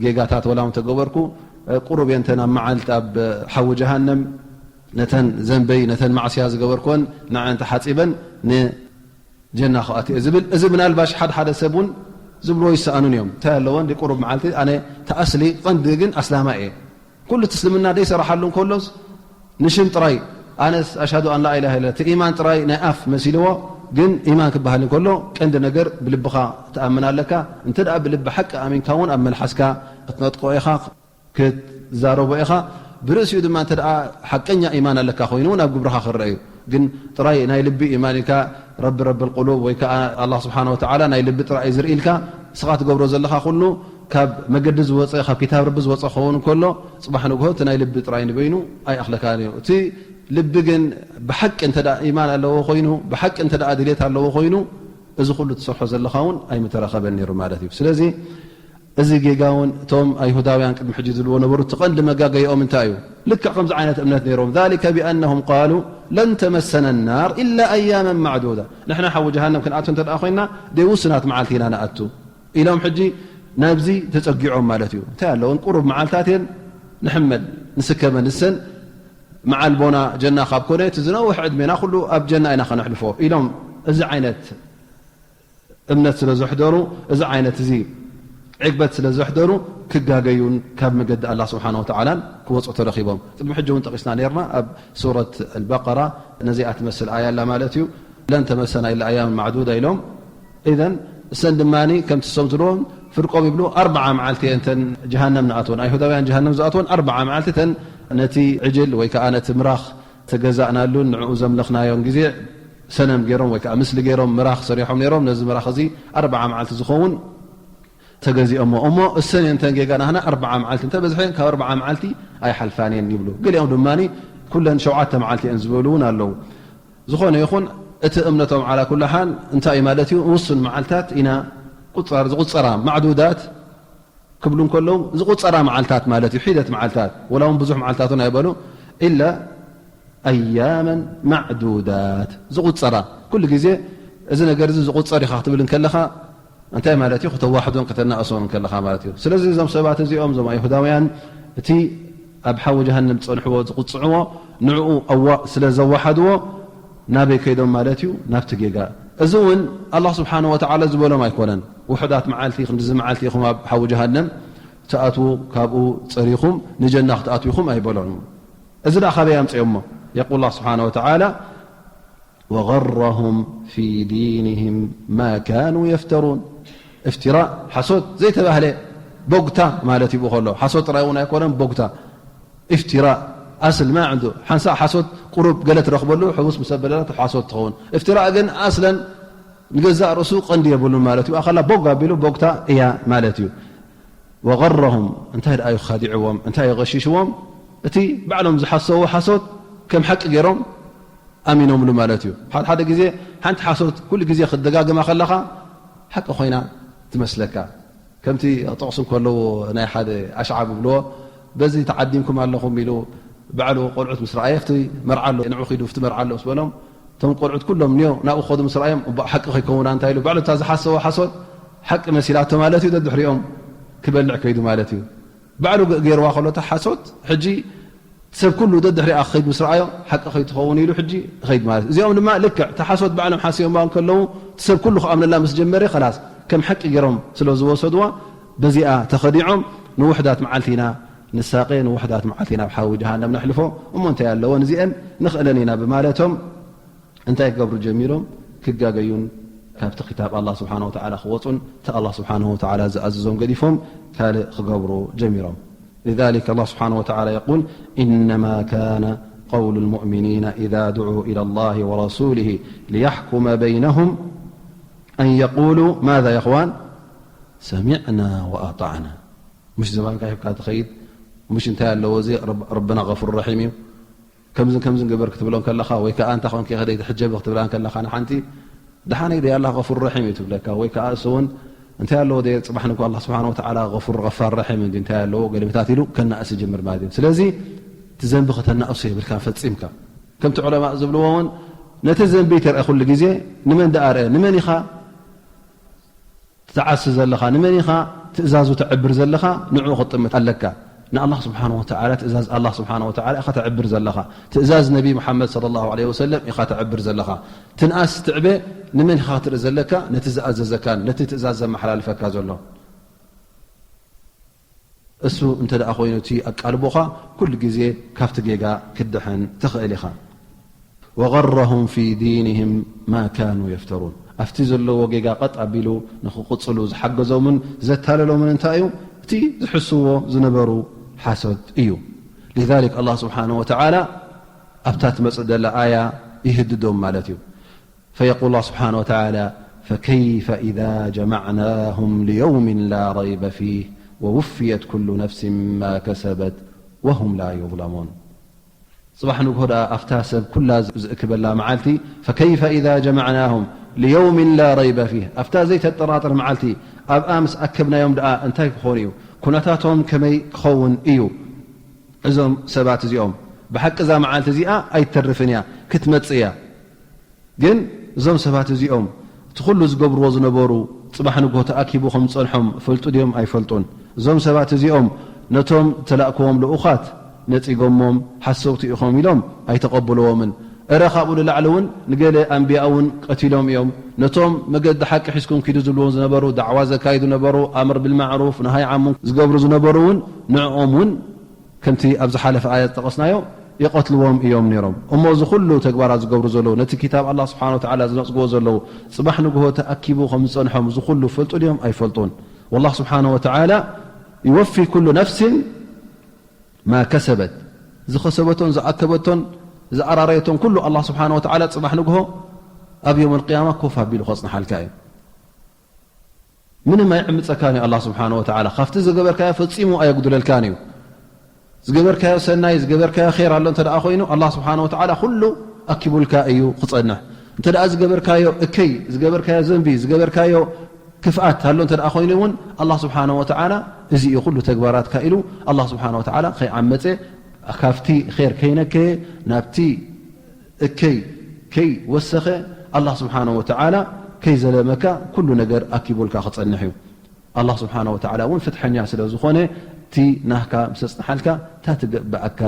ጌጋታት ወላ እውን ተገበርኩ ቁሩብ እየን ተን ኣብ መዓልቲ ኣብ ሓዊ ጀሃነም ነተን ዘንበይ ነተን ማዕስያ ዝገበርኩወን ንዐን ተሓፂበን ን ጀና ክኣቱ እየ ዝብል፣ እዚ ምናልባሽ ሓደ ሓደ ሰብ እውን ዝብልዎ ይሰኣኑን እዮም። እንታይ ኣለዎ እንዲ ቁሩብ መዓልቲ ኣነ ተኣስሊ ቀንዲ ግን ኣስላማይ እየ። ኩሉ እቲ እስልምና ደይሰራሓሉ እንከሎስ ንሽም ጥራይ ኣነስ ኣሽሃዱ ኣን ላኢላሃ ኢላ እቲ ኢማን ጥራይ ናይ ኣፍ መሲልዎ፣ ግን ኢማን ክበሃል እንከሎ ቀንዲ ነገር ብልብኻ ትኣምን ኣለካ። እንተ ደኣ ብልቢ ሓቂ ኣሚንካ እውን ኣብ መልሓስካ ክትነጥቆ ኢኻ። ክትዛረቦ ኢኻ። ብርእሲኡ ድማ እንተ ደኣ ሓቀኛ ኢማን ኣለካ ኮይኑ እውን ኣብ ግብርኻ ክረአ እዩ። ግን ጥራይ ናይ ልቢ ኢማን ኢልካ ረቢ ረቢ ልቁሉብ ወይ ከዓ ኣላህ ስብሓን ወተዓላ ናይ ልቢ ጥራይ እዩ ዝርኢ ኢልካ ንስኻ ትገብሮ ዘለኻ ኩሉ ካብ መገዲ ዝወፀ ካብ ክታብ ረቢ ዝወፀ ክኸውን እንከሎ ፅባሕ ንግሆ እቲ ናይ ልቢ ጥራይ ንበይኑ ኣይኣኽለካን እዩ። እቲ ልቢ ግን ብሓቂ እንተ ደኣ ኢማን ኣለዎ ኮይኑ ብሓቂ እንተ ደኣ ድሌት ኣለዎ ኮይኑ እዚ ኩሉ ትሰርሖ ዘለኻ እውን ኣይምተረኸበን ነይሩ ማለት እዩ። ስለዚ እዚ ጌጋ እውን እቶም ኣይሁዳውያን ቅድሚ ሕጂ ዝብልዎ ነበሩ፣ እቲ ቀንዲ መጋገይኦም እንታይ እዩ? ልክዕ ከምዚ ዓይነት እምነት ነይሮም። ذلك بأنهم قالوا لن تمسنا النار إلا أياما معدودة። ንሕና ሓዊ ጀሃነም ክንኣቱ እንተ ደኣ ኮይንና ደይ ውሱናት መዓልቲ ኢና ንኣቱ ኢሎም ሕጂ ናብዚ ተጸጊዖም ማለት እዩ። እንታይ ኣለውን ቁሩብ መዓልታት እየን ንሕመል ንስከመን ንሰን መዓል ቦና ጀና ካብ ኮነ እቲ ዝነውሕ ዕድሜና ኩሉ ኣብ ጀና ኢና ከነሕልፎ ኢሎም እዚ ዓይነት እምነት ስለ ዘሕደሩ፣ እዚ ዓይነት እዚ ዕግበት ስለ ዘሕደሩ፣ ክጋገዩን ካብ መገዲ ኣላህ ስብሓነ ወተዓላን ክወፁ ተረኺቦም። ቅድሚ ሕጂ እውን ጠቒስና ነይርና፣ ኣብ ሱረት ኣልበቀራ ነዚኣ ትመስል ኣያ ኣላ ማለት እዩ። ለን ተመሰና ኢላ ኣያም ማዕዱዳ ኢሎም። ኢዘን እሰን ድማ ከምቲ እሶም ዝብልዎም ፍርቆም ይብሉ፣ ኣርብዓ መዓልቲ እየን እተን ጀሃነም ንኣትወን፣ ኣይሁዳውያን ጀሃነም ዝኣትወን ኣርብዓ መዓልቲ እተን ነቲ ዕጅል ወይ ከዓ ነቲ ምራኽ ተገዛእናሉን ንዕኡ ዘምለኽናዮን ግዜ ሰነም ገይሮም ወይ ከዓ ምስሊ ገይሮም ምራኽ ሰሪሖም ነይሮም። ነዚ ምራኽ እዚ ኣርብዓ መዓልቲ ዝኸውን ተገዚኦሞ። እሞ እሰን እየን እተን ጌጋ ናህና ኣርብዓ መዓልቲ እንተበዝሐን ካብ ኣርብዓ መዓልቲ ኣይሓልፋን እየን ይብሉ። ገሊኦም ድማ ኩለን ሸውዓተ መዓልቲ እየን ዝበሉ እውን ኣለዉ። ዝኾነ ይኹን እቲ እምነቶም ዓላ ኩሉ ሓል እንታይ እዩ ማለት እዩ? ውሱን መዓልታት ኢና ቁፃር ዝቁፀራ ማዕዱዳት ክብሉ እንከለዉ ዝቁፀራ መዓልታት ማለት እዩ። ሒደት መዓልታት ወላ እውን ብዙሕ መዓልታት እውን ኣይበሉ ኢላ ኣያመን ማዕዱዳት ዝቁፀራ ኩሉ ግዜ እዚ ነገር እዚ ዝቁፀር ኢኻ ክትብል እንከለኻ እንታይ ማለት እዩ? ከተዋሕዶን ከተናእሶን እንከለኻ ማለት እዩ። ስለዚ እዞም ሰባት እዚኦም እዞም ኣይሁዳውያን እቲ ኣብ ሓዊ ጀሃነም ዝፀንሕዎ ዝቁፅዕዎ ንዕኡ ኣዋ ስለ ዘዋሓድዎ ናበይ ከይዶም ማለት እዩ? ናብቲ ጌጋ። እዚ እውን ኣላህ ስብሓነ ወተዓላ ዝበሎም ኣይኮነን። ውሑዳት መዓልቲ ክንድዚ መዓልቲ ኢኹም ኣብ ሓዊ ጀሃነም ትኣትዉ፣ ካብኡ ፀሪኹም ንጀና ክትኣትዉ ኢኹም ኣይበሎን። እዚ ደኣ ካበይ ኣምፅኦሞ? የቁል ኣላህ ስብሓነ ወተዓላ ወغرهم في دينهم ما كانوا يفترون። እፍትራእ ሓሶት ዘይተባህለ ቦግታ ማለት ይብኡ ከሎ ሓሶት ጥራይ እውን ኣይኮነን ቦግታ። እፍትራእ ኣስል ማ ዕንዱ ሓንሳእ ሓሶት ቁሩብ ገለ ትረኽበሉ ሕውስ ምስ ኣበለላ ሓሶት ትኸውን። እፍትራእ ግን ኣስለን ንገዛእ ርእሱ ቀንዲ የብሉን ማለት እዩ። ኣኸላ ቦግ ኣቢሉ ቦግታ እያ ማለት እዩ። ወغرهم እንታይ ደኣ እዩ ኸዲዕዎም እንታይ እዩ غشሽዎም? እቲ ባዕሎም ዝሓሰዎ ሓሶት ከም ሓቂ ገይሮም ኣሚኖምሉ ማለት እዩ። ሓደ ሓደ ግዜ ሓንቲ ሓሶት ኩሉ ግዜ ክትደጋግማ ከለኻ ሓቂ ኮይና ትመስለካ። ከምቲ ጥቕሲ እንከለዎ ናይ ሓደ ኣሽዓብ ይብልዎ፣ በዚ ተዓዲምኩም ኣለኹም ኢሉ ባዕሉ ቆልዑት ምስ ረኣየ፣ "ፍቲ መርዓ ኣሎ፣ ንዑ ኺዱ ፍቲ መርዓ ኣሎ" ምስ በሎም፣ እቶም ቆልዑት ኩሎም ንዮ ናብኡ ክኸዱ ምስ ረኣዮም፣ "እባእ ሓቂ ከይከውና" እንታይ ኢሉ፣ ባዕሉ እታ ዝሓሰቦ ሓሶት ሓቂ መሲላቶ ማለት እዩ፣ ደድሕሪኦም ክበልዕ ከይዱ ማለት እዩ። ባዕሉ ገ-፣ ገይርዋ ከሎ እታ ሓሶት፣ ሕጂ ሰብ ኩሉ ደድሕሪኣ ክኸይድ ምስ ረኣዮ፣ ሓቂ ከይትኸውን ኢሉ ሕጂ ይኸይድ ማለት እዩ። እዚኦም ድማ ልክዕ እታ ሓሶት ባዕሎም ሓሲቦምዋ እንከለዉ፣ እቲ ሰብ ኩሉ ክኣምነላ ምስ ጀመረ፣ ኸላስ ከም ሓቂ ገይሮም ስለ ዝወሰድዋ፣ በዚኣ ተኸዲዖም፣ ንውሕዳት መዓልቲ ኢና ንሳቐ፣ ንውሕዳት መዓልቲ ኢና ኣብ ሓዊ ጀሃነም ነሕልፎ፣ እሞ እንታይ ኣለዎ ንዚአን ንኽእለን ኢና ብማለቶም እንታይ ክገብሩ ጀሚሮም? ክጋገዩን ካብቲ ክታብ ኣላህ ስብሓነሁ ወተዓላ ክወፁን እቲ ኣላህ ስብሓነሁ ወተዓላ ዝኣዘዞም ገዲፎም ካልእ ክገብሩ ጀሚሮም። لذلك الله سبحانه وتعالى يقول: إنما كان قول المؤمنين إذا دعوا إلى الله ورسوله ليحكم بينهم أن يقولوا ماذا يا إخوان؟ سمعنا وأطعنا. مش زمان كيف كانت خيد؟ مش انت اللي وزي رب-، ربنا غفور رحيم. ከምዝን ከምዝን ግበር ክትብሎ ከለኻ፣ ወይ ከኣ እንታ ኾንኪ ከደይ ትሕጀቢ ክትብላ ከለኻ ንሓንቲ፣ ደሓነይ ደይ ኣላህ ገፉር ረሒም እዩ ትብለካ። ወይ ከኣ እሱ እውን እንታይ ኣለዎ ደይ ጽባሕ ንግሆ ኣላህ ስብሓን ወተዓላ ገፉር ገፋር ረሒም እንዲ እንታይ ኣለዎ ገለመታት ኢሉ ከነኣእስ ይጅምር ማለት እዩ። ስለዚ እቲ ዘንቢ ከተናእሶ የብልካን ፈጺምካ። ከምቲ ዑለማእ ዝብልዎ እውን ነቲ ዘንቢ ተርአ ኩሉ ግዜ ንመን ደኣ ርአ? ንመን ኢኻ ትዓሲ ዘለኻ፣ ንመን ኢኻ ትእዛዙ ተዕብር ዘለኻ፣ ንዕኡ ክትጥምት ኣለካ። ንኣላህ ስብሓን ወተዓላ፣ ትእዛዝ ኣላህ ስብሓን ወተዓላ ኢኻ ተዕብር ዘለኻ። ትእዛዝ ነቢ ሙሓመድ ሰለላሁ ዐለይሂ ወሰለም ኢኻ ተዕብር ዘለኻ። ትንኣስ ትዕበ ንመን ኢኻ ክትርኢ ዘለካ? ነቲ ዝኣዘዘካን ነቲ ትእዛዝ ዘመሓላልፈካ ዘሎ። እሱ እንተ ደኣ ኮይኑ እቲ ኣቃልቦኻ ኩሉ ግዜ ካብቲ ጌጋ ክትድሕን ትኽእል ኢኻ። وغرهم في دينهم ما كانوا يفترون። ኣብቲ ዘለዎ ጌጋ ቀጥ ኣቢሉ ንኽቕጽሉ ዝሓገዞምን ዘታለሎምን እንታይ እዩ? እቲ ዝሕስዎ ዝነበሩ ሓሶት እዩ። لذلك ኣላህ ስብሓነሁ ወተዓላ ኣብታ ትመጽእ ዘላ ኣያ ይህድዶም ማለት እዩ። فيقول الله سبحانه وتعالى: فكيف إذا جمعناهم ليوم لا ريب فيه ووفيت كل نفس ما كسبت وهم لا يظلمون. ጽባሕ ንግሆ ደኣ ኣብታ ሰብ ኩላ ዝእክበላ መዓልቲ፣ فكيف إذا جمعناهم ليوم لا ريب فيه፣ ኣብታ ዘይተጠራጥር መዓልቲ ኣብኣ ምስ ኣከብናዮም ደኣ እንታይ ክኾኑ እዩ? ኩነታቶም ከመይ ክኸውን እዩ? እዞም ሰባት እዚኦም ብሓቂ እዛ መዓልቲ እዚኣ ኣይትተርፍን እያ፣ ክትመጽእ እያ። ግን እዞም ሰባት እዚኦም እቲ ኩሉ ዝገብርዎ ዝነበሩ ጽባሕ ንግሆ ተኣኪቡ ከም ዝጸንሖም ፈልጡ ድዮም? ኣይፈልጡን። እዞም ሰባት እዚኦም ነቶም ተላእክዎም ልኡኻት ነጺጎሞም ሓሰውቲ ኢኹም ኢሎም ኣይተቐብልዎምን። እረ ካብኡ ንላዕሊ እውን ንገለ ኣንብያ እውን ቀቲሎም እዮም። ነቶም መገዲ ሓቂ ሒዝኩም ኪዱ ዝብልዎም ዝነበሩ፣ ዳዕዋ ዘካይዱ ነበሩ፣ ኣምር ብልማዕሩፍ ነሃይ ዓን ሙንከር ዝገብሩ ዝነበሩ እውን ንዕኦም እውን ከምቲ ኣብ ዝሓለፈ ኣያ ዝጠቐስናዮ ይቐትልዎም እዮም ነይሮም። እሞ እዚ ኩሉ ተግባራት ዝገብሩ ዘለዉ፣ ነቲ ኪታብ ኣላህ ስብሓነ ወተዓላ ዝነጽግዎ ዘለዉ፣ ጽባሕ ንግሆ ተኣኪቡ ከም ዝጸንሖም እዚ ኩሉ ፈልጡ ድዮም? ኣይፈልጡን። ወላህ ስብሓነ ወተዓላ ይወፊ ኩሉ ነፍሲን ማ ከሰበት፣ ዝኸሰበቶን ዝኣከበቶን ዝኣራረየቶን ኩሉ ኣላህ ስብሓነ ወተዓላ ጽባሕ ንግሆ ኣብ የውመል ቅያማ ኮፍ ኣቢሉ ከጽንሓልካ እዩ። ምንም ኣይዕምጸካን እዩ ኣላህ ስብሓነ ወተዓላ። ካብቲ ዝገበርካዮ ፈጺሙ ኣየጉድለልካን እዩ። ዝገበርካዮ ሰናይ፣ ዝገበርካዮ ኼር ኣሎ እንተ ደኣ ኮይኑ፣ ኣላህ ስብሓነ ወተዓላ ኩሉ ኣኪቡልካ እዩ ክጸንሕ። እንተ ደኣ ዝገበርካዮ እከይ፣ ዝገበርካዮ ዘንቢ፣ ዝገበርካዮ ክፍኣት ኣሎ እንተ ደኣ ኮይኑ እውን፣ ኣላህ ስብሓነ ወተዓላ እዚ እዩ ኩሉ ተግባራትካ ኢሉ፣ ኣላህ ስብሓነ ወተዓላ ከይዓመጸ፣ ካብቲ ኼር ከይነከየ፣ ናብቲ እከይ ከይወሰኸ፣ ኣላህ ስብሓነ ወተዓላ ከይዘለመካ ኩሉ ነገር ኣኪቡልካ ክጸንሕ እዩ። ኣላህ ስብሓነ ወተዓላ እውን ፍትሐኛ ስለ ዝኾነ፣ እቲ ናህካ ምስ ኣጽንሓልካ፣ እታ ትግብኣካ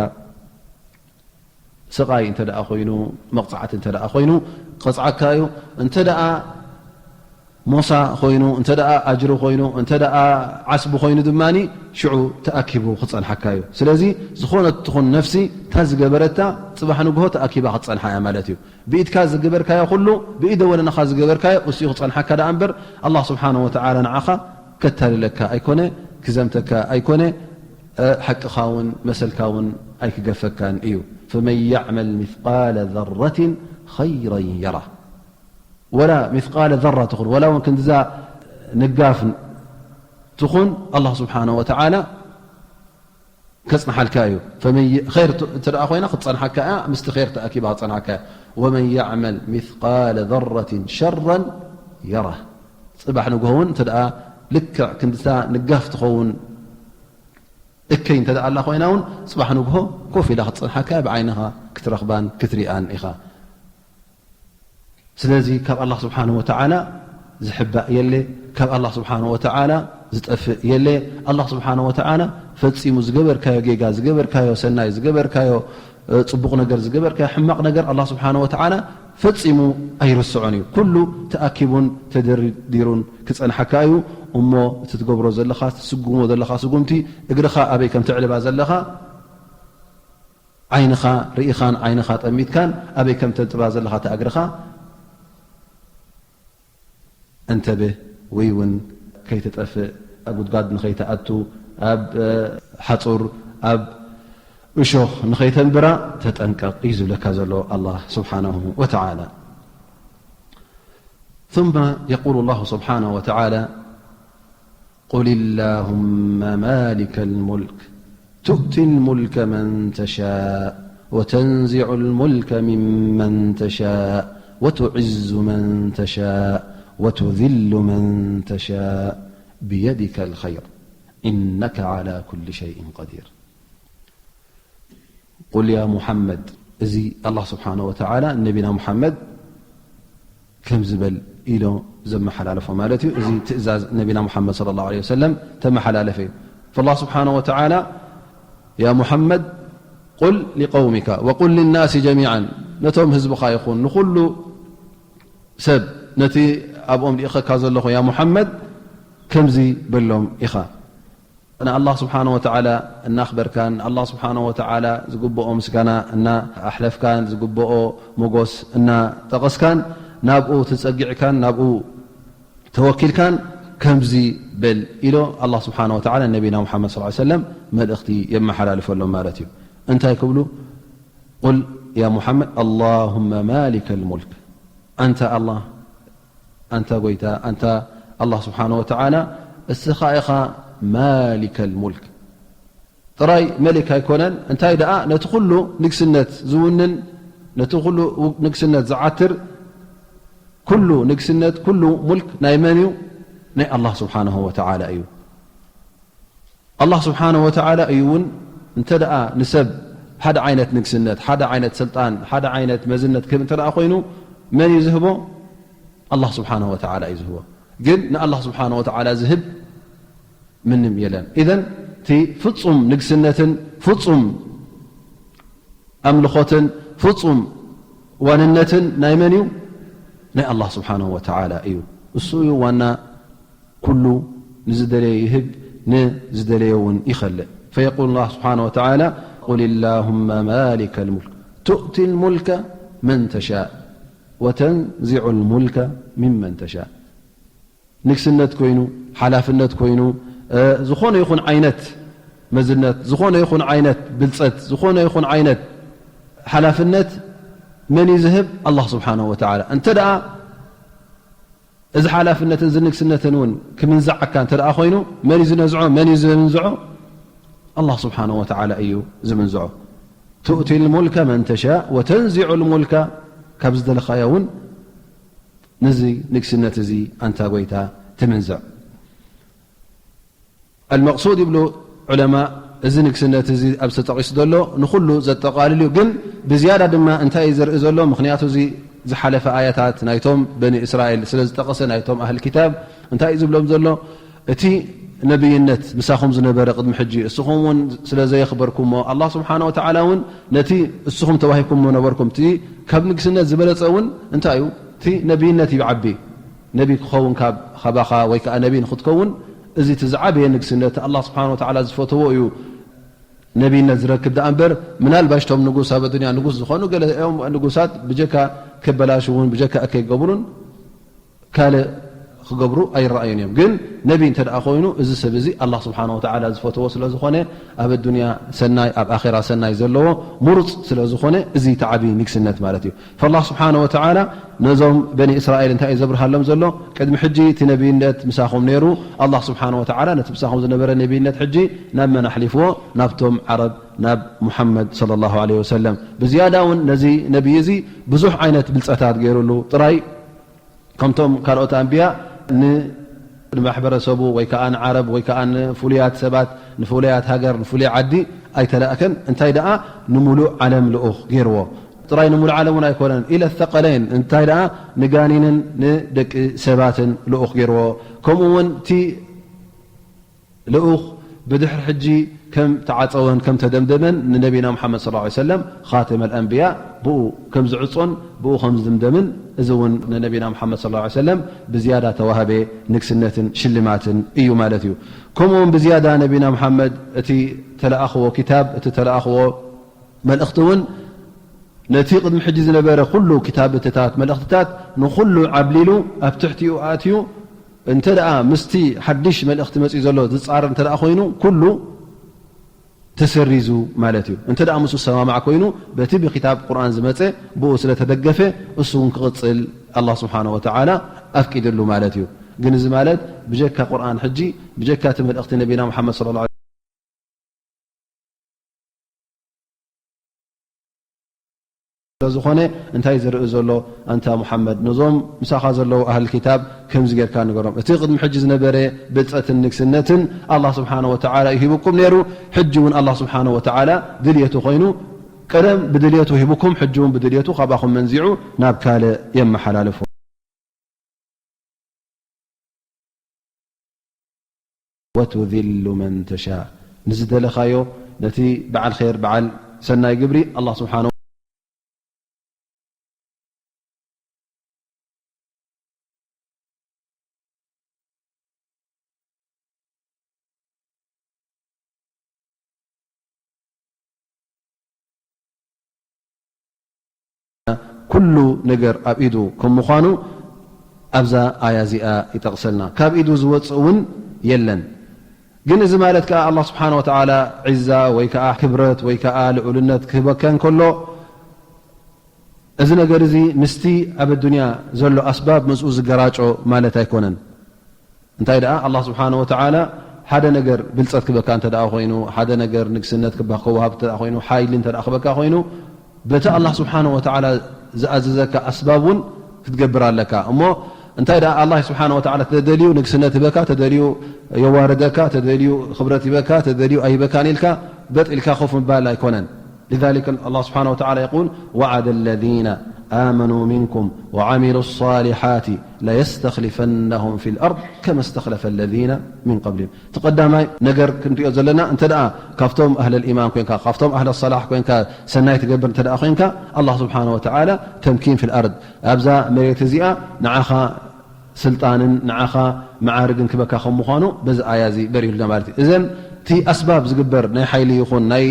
ስቓይ እንተ ደኣ ኮይኑ፣ መቕጻዕቲ እንተ ደኣ ኮይኑ፣ ክቐጽዓካ እዩ። እንተ ደኣ ሞሳ ኮይኑ፣ እንተ ደኣ ኣጅሪ ኮይኑ፣ እንተ ደኣ ዓስቢ ኮይኑ ድማ ሽዑ ተኣኪቡ ክጸንሓካ እዩ። ስለዚ ዝኾነት ትኹን ነፍሲ እታ ዝገበረታ ጽባሕ ንግሆ ተኣኪባ ክትጸንሓ እያ ማለት እዩ። ብኢድካ ዝገበርካዮ ኩሉ፣ ብኢደ ወነንኻ ዝገበርካዮ እሱ እዩ ክጸንሓካ ደኣ እምበር፣ ኣላህ ስብሓነሁ ወተዓላ ንዓኻ ከታልለካ ኣይኮነ፣ ክዘምተካ ኣይኮነ፣ እ፣ ሓቅኻ እውን መሰልካ እውን ኣይክገፈካን እዩ። ፈመን ያዕመል ሚስቃለ ዘረትን ኸይረን የራ። ወላ ሚስቃለ ዘራ ትኹን፣ ወላ እውን ክንድዛ ንጋፍ ትኹን፣ ኣላህ ስብሓነሁ ወተዓላ ከጽንሓልካ እዩ። ፈመን ይ-፣ ኸይር ት-፣ እንተ ደኣ ኮይና ክትጸንሓካ እያ፣ ምስቲ ኸይር ተኣኪባ ክትጸንሓካ እያ። ወመን ያዕመል ሚስቃለ ዘረትን ሸረን የራ። ጽባሕ ንግሆ እውን እንተ ደኣ ልክዕ ክንድታ ንጋፍ ትኸውን እከይ እንተ ደኣ ኣላ ኮይና እውን፣ ጽባሕ ንግሆ ኮፍ ኢላ ክትጸንሓካ እያ፣ ብዓይንኻ ክትረኽባን ክትሪኣን ኢኻ። ስለዚ ካብ ኣላህ ስብሓንሁ ወተዓላ ዝሕባእ የለ፣ ካብ ኣላህ ስብሓንሁ ወተዓላ ዝጠፍእ የለ። ኣላህ ስብሓንሁ ወተዓላ ፈጺሙ ዝገበርካዮ ጌጋ፣ ዝገበርካዮ ሰናይ፣ ዝገበርካዮ፣ እ፣ ጽቡቕ ነገር፣ ዝገበርካዮ ሕማቕ ነገር ኣላህ ስብሓንሁ ወተዓላ ፈጺሙ ኣይርስዖን እዩ። ኩሉ ተኣኪቡን ተደርዲሩን ክጸንሓካ እዩ። እሞ እቲ ትገብሮ ዘለኻ፣ ትስጉሞ ዘለኻ ስጉምቲ፣ እግርኻ ኣበይ ከም ትዕልባ ዘለኻ ዓይንኻ ርኢኻን ዓይንኻ ጠሚትካን፣ ኣበይ ከም ተንጥባ ዘለኻ እታ እግርኻ እንተብህ፣ ወይ እውን ከይትጠፍእ፣ ኣብ ጉድጓድ ንኸይትኣቱ፣ ኣብ፣ እ፣ ሓጹር፣ ኣብ እሾኽ ንኸይተንብራ ተጠንቀቕ እዩ ዝብለካ ዘሎ ኣላህ ስብሓነሁ ወተዓላ። ثم يقول الله سبحانه وتعالى: قل اللهم مالك الملك تؤتي الملك من تشاء وتنزع الملك ممن تشاء وتعز من تشاء وتذل من تشاء بيدك الخير إنك على كل شيء قدير. ቁል ያ ሙሓመድ፣ እዚ ኣላህ ስብሓነ ወተዓላ ንነቢና ሙሓመድ ከምዚ በል ኢሎ ዘመሓላለፎ ማለት እዩ። እዚ ትእዛዝ ነቢና ሙሓመድ ሰለላሁ ዐለይሂ ወሰለም ተመሓላለፈ እዩ። ፈላህ ስብሓነ ወተዓላ፣ ያ ሙሓመድ፣ ቁል ሊቀውሚካ ወቁል ሊናሲ ጀሚዓን፣ ነቶም ህዝብኻ ይኹን ንኹሉ ሰብ፣ ነቲ ኣብኦም ልኢኸካ ዘለኹ ያ ሙሓመድ ከምዚ በሎም ኢኻ። ንኣላህ ስብሓነ ወተዓላ እናኽበርካን፣ ንኣላህ ስብሓነ ወተዓላ ዝግብኦ ምስጋና እናኣሕለፍካን፣ ዝግብኦ ሞጎስ እናጠቐስካን፣ ናብኡ ተጸጊዕካን፣ ናብኡ ተወኪልካን፣ ከምዚ በል ኢሎ ኣላህ ስብሓነ ወተዓላ ንነቢና ሙሓመድ ሰለላሁ ዐለይሂ ወሰለም መልእኽቲ የመሓላልፈሎም ማለት እዩ። እንታይ ክብሉ? ቁል ያ ሙሓመድ፣ ኣላሁመ ማሊከል ሙልክ፣ ኣንታ ኣላህ፣ ኣንታ ጎይታ፣ ኣንታ ኣላህ ስብሓነ ወተዓላ፣ እስኻ ኢኻ ማሊከል ሙልክ። ጥራይ መሊክ ኣይኮነን፣ እንታይ ደኣ ነቲ ኩሉ ንግስነት ዝውንን፣ ነቲ ኩሉ ንግስነት ዝዓትር፣ ኩሉ ንግስነት፣ ኩሉ ሙልክ ናይ መን እዩ? ናይ ኣላህ ስብሓነሁ ወተዓላ እዩ። ኣላህ ስብሓነሁ ወተዓላ እዩ እውን፣ እንተ ደኣ ንሰብ ሓደ ዓይነት ንግስነት፣ ሓደ ዓይነት ስልጣን፣ ሓደ ዓይነት መዝነት ክህብ እንተ ደኣ ኮይኑ፣ መን እዩ ዝህቦ? ኣላህ ስብሓነሁ ወተዓላ እዩ ዝህቦ። ግን ንኣላህ ስብሓነሁ ወተዓላ ዝህብ ምንም የለን። ኢዘን እቲ ፍጹም ንግስነትን ፍጹም ኣምልኾትን ፍጹም ዋንነትን ናይ መን እዩ? ናይ ኣላህ ስብሓነሁ ወተዓላ እዩ። እሱ እዩ ዋና ኩሉ፣ ንዝደለየ ይህብ፣ ንዝደለየ እውን ይኸልእ። ፈየቁል ኣላህ ስብሓነሁ ወተዓላ፣ ቁል ላሁመ ማሊከል ሙልክ ቱእቲ ልሙልከ መን ተሻእ ወተንዚዑ ልሙልከ ሚመን ተሻእ። ንግስነት ኮይኑ፣ ሓላፍነት ኮይኑ፣ እ፣ ዝኾነ ይኹን ዓይነት መዝነት፣ ዝኾነ ይኹን ዓይነት ብልጸት፣ ዝኾነ ይኹን ዓይነት ሓላፍነት መን እዩ ዝህብ? ኣላህ ስብሓነሁ ወተዓላ። እንተ ደኣ እዚ ሓላፍነትን እዚ ንግስነትን እውን ክምንዛዓካ እንተ ደኣ ኮይኑ፣ መን እዩ ዝነዝዖ? መን እዩ ዝምንዝዖ? ኣላህ ስብሓነሁ ወተዓላ እዩ ዝምንዝዖ። ቱእቲ ልሙልከ መን ተሻእ ወተንዚዑ ልሙልከ፣ ካብ ዝደለኻዮ እውን ነዚ ንግስነት እዚ ኣንታ ጎይታ ትምንዝዕ። ኣልመቕሱድ ይብሉ ዑለማ፣ እዚ ንግስነት እዚ ኣብዚ ተጠቒሱ ዘሎ ንኹሉ ዘጠቓልል እዩ። ግን ብዝያዳ ድማ እንታይ እዩ ዘርኢ ዘሎ? ምኽንያቱ እዚ ዝሓለፈ ኣያታት ናይቶም በኒ እስራኤል ስለ ዝጠቐሰ፣ ናይቶም ኣህል ኪታብ እንታይ እዩ ዝብሎም ዘሎ? እቲ ነብይነት ምሳኹም ዝነበረ ቅድሚ ሕጂ፣ እስኹም እውን ስለ ዘየኽበርኩሞ፣ ኣላህ ስብሓነ ወተዓላ እውን ነቲ እስኹም ተዋሂብኩሞ ነበርኩም፣ እቲ ካብ ንግስነት ዝበለጸ እውን እንታይ እዩ? እቲ ነብይነት እዩ ዓቢ። ነቢ ክኸውን ካብ፣ ካባኻ ወይ ከኣ ነቢ ንኽትከውን፣ እዚ እቲ ዝዓበየ ንግስነት፣ ኣላህ ስብሓነ ወተዓላ ዝፈተዎ እዩ። ነብይነት ዝረክብ ደኣ እምበር፣ ምናልባሽ ቶም ንጉስ ኣብ ኣዱንያ ንጉስ ዝኾኑ፣ ገለ እዮም ንጉሳት ብጀካ ከበላሽውን ብጀካ እከይ ክገብሩን ካልእ ክገብሩ ኣይረኣዩን እዮም። ግን ነቢ እንተ ደኣ ኮይኑ፣ እዚ ሰብ እዚ ኣላህ ስብሓነ ወተዓላ ዝፈትዎ ስለ ዝኾነ፣ ኣብ ኣዱንያ ሰናይ፣ ኣብ ኣኼራ ሰናይ ዘለዎ ምሩጽ ስለ ዝኾነ፣ እዚ እቲ ዓቢ ንግስነት ማለት እዩ። ፈላህ ስብሓነ ወተዓላ ነዞም በኒ እስራኤል እንታይ እዩ ዘብርሃሎም ዘሎ? ቅድሚ ሕጂ እቲ ነብይነት ምሳኹም ነይሩ፣ ኣላህ ስብሓነ ወተዓላ ነቲ ምሳኹም ዝነበረ ነብይነት ሕጂ ናብ መን ኣሕሊፍዎ? ናብቶም ዓረብ፣ ናብ ሙሓመድ ሰለላሁ ዐለይሂ ወሰለም። ብዝያዳ እውን ነዚ ነብይ እዚ ብዙሕ ዓይነት ብልጸታት ገይሩሉ ጥራይ ከምቶም ካልኦት ኣንብያ ን-፣ ንማሕበረሰቡ ወይ ከኣ ንዓረብ ወይ ከኣ ንፍሉያት ሰባት፣ ንፍሉያት ሃገር፣ ንፍሉይ ዓዲ ኣይተላእከን። እንታይ ደኣ ንምሉእ ዓለም ልኡኽ ገይርዎ። ጥራይ ንምሉእ ዓለም እውን ኣይኮነን፣ ኢለ ሰቀለይን፣ እንታይ ደኣ ንጋኒንን ንደቂ ሰባትን ልኡኽ ገይርዎ። ከምኡ እውን እቲ ልኡኽ ብድሕሪ ሕጂ ከም ተዓጸወን ከም ተደምደመን ንነቢና ሙሓመድ ሰለላሁ ዐለይሂ ወሰለም ኻተመል ኣንብያ ብኡ ከም ዝዕጾን ብኡ ከም ዝድምደምን፣ እዚ እውን ንነቢና ሙሓመድ ሰለላሁ ዐለይሂ ወሰለም ብዝያዳ ተዋህበ ንግስነትን ሽልማትን እዩ ማለት እዩ። ከምኡ እውን ብዝያዳ ነቢና ሙሓመድ እቲ ተለኣኽዎ ኪታብ፣ እቲ ተለኣኽዎ መልእኽቲ እውን ነቲ ቅድሚ ሕጂ ዝነበረ ኩሉ ክታብትታት፣ መልእኽትታት ንኹሉ ዓብሊሉ ኣብ ትሕቲኡ ኣእትዩ፣ እንተ ደኣ ምስቲ ሓድሽ መልእኽቲ መጺኡ ዘሎ ዝጻረር እንተ ደኣ ኮይኑ፣ ኩሉ ተሰሪዙ ማለት እዩ። እንተ ደኣ ምስኡ ዝሰማማዕ ኮይኑ፣ በቲ ብክታብ ቁርኣን ዝመጸ ብኡ ስለ ተደገፈ፣ እሱ እውን ክቕጽል ኣላህ ስብሓነሁ ወተዓላ ኣፍቂድሉ ማለት እዩ። ግን እዚ ማለት ብጀካ ቁርኣን ሕጂ፣ ብጀካ እቲ መልእኽቲ ነቢና ሙሓመድ ሰለላሁ ዐለይሂ ስለ ዝኾነ፣ እንታይ ዝርኢ ዘሎ ኣንታ ሙሓመድ? ነዞም ምሳኻ ዘለዉ ኣህል ኪታብ ከምዚ ጌርካ ንገሮም። እቲ ቅድሚ ሕጂ ዝነበረ ብልጸትን ንግስነትን ኣላህ ስብሓነሁ ወተዓላ እዩ ሂብኩም ነይሩ። ሕጂ እውን ኣላህ ስብሓነሁ ወተዓላ ድልየቱ ኮይኑ፣ ቀደም ብድልየቱ ሂብኩም፣ ሕጂ እውን ብድልየቱ ካባኹም መንዚዑ ናብ ካልእ የመሓላልፎ። ወቱዚሉ መን ተሻእ፣ ንዝደለኻዮ፣ ነቲ በዓል ኸይር፣ በዓል ሰናይ ግብሪ ኣላህ ስብሓነሁ ኩሉ ነገር ኣብ ኢዱ ከም ምዃኑ ኣብዛ ኣያ እዚኣ ይጠቕሰልና። ካብ ኢዱ ዝወጽእ እውን የለን። ግን እዚ ማለት ከኣ ኣላህ ስብሓነ ወተዓላ ዒዛ ወይ ከኣ ክብረት ወይ ከኣ ልዑልነት ክህበካ እንከሎ፣ እዚ ነገር እዚ ምስቲ ኣብ ኣዱንያ ዘሎ ኣስባብ ምስኡ ዝገራጮ ማለት ኣይኮነን። እንታይ ደኣ፣ ኣላህ ስብሓነ ወተዓላ ሓደ ነገር ብልጸት ክህበካ እንተ ደኣ ኮይኑ፣ ሓደ ነገር ንግስነት ክባ-፣ ክወሃብ እንተ ደኣ ኮይኑ፣ ሓይሊ እንተ ደኣ ክህበካ ኮይኑ፣ በቲ ኣላህ ስብሓነ ወተዓላ ዝኣዘዘካ ኣስባብ እውን ክትገብር ኣለካ። እሞ እንታይ ደኣ፣ ኣላህ ስብሓነ ወተዓላ ተደልዩ ንግስነት ይህበካ፣ ተደልዩ የዋርደካ፣ ተደልዩ ክብረት ይህበካ፣ ተደልዩ ኣይህበካን ኢልካ በጥ ኢልካ ኮፍ ምባል ኣይኮነን። لذلك الله سبحانه وتعالى يقول: وعد الذين آمنوا منكم وعملوا الصالحات ليستخلفنهم في الأرض كما استخلف الذين من قبلهم. እቲ ቀዳማይ ነገር ክንሪኦ ዘለና፣ እንተ ደኣ ካብቶም ኣህለል ኢማን ኮንካ፣ ካብቶም ኣህለል ሰላሕ ኮንካ፣ ሰናይ ትገብር እንተ ደኣ ኮንካ፣ ኣላህ ስብሓነ ወተዓላ ተምኪን ፊል ኣርድ፣ ኣብዛ መሬት እዚኣ ንዓኻ ስልጣንን ንዓኻ መዓርግን ክበካ ከም ምዃኑ በዚ ኣያ እዚ በሪሁልና ማለት እዩ። እዘን እቲ ኣስባብ ዝግበር ናይ ሓይሊ ይኹን ናይ፣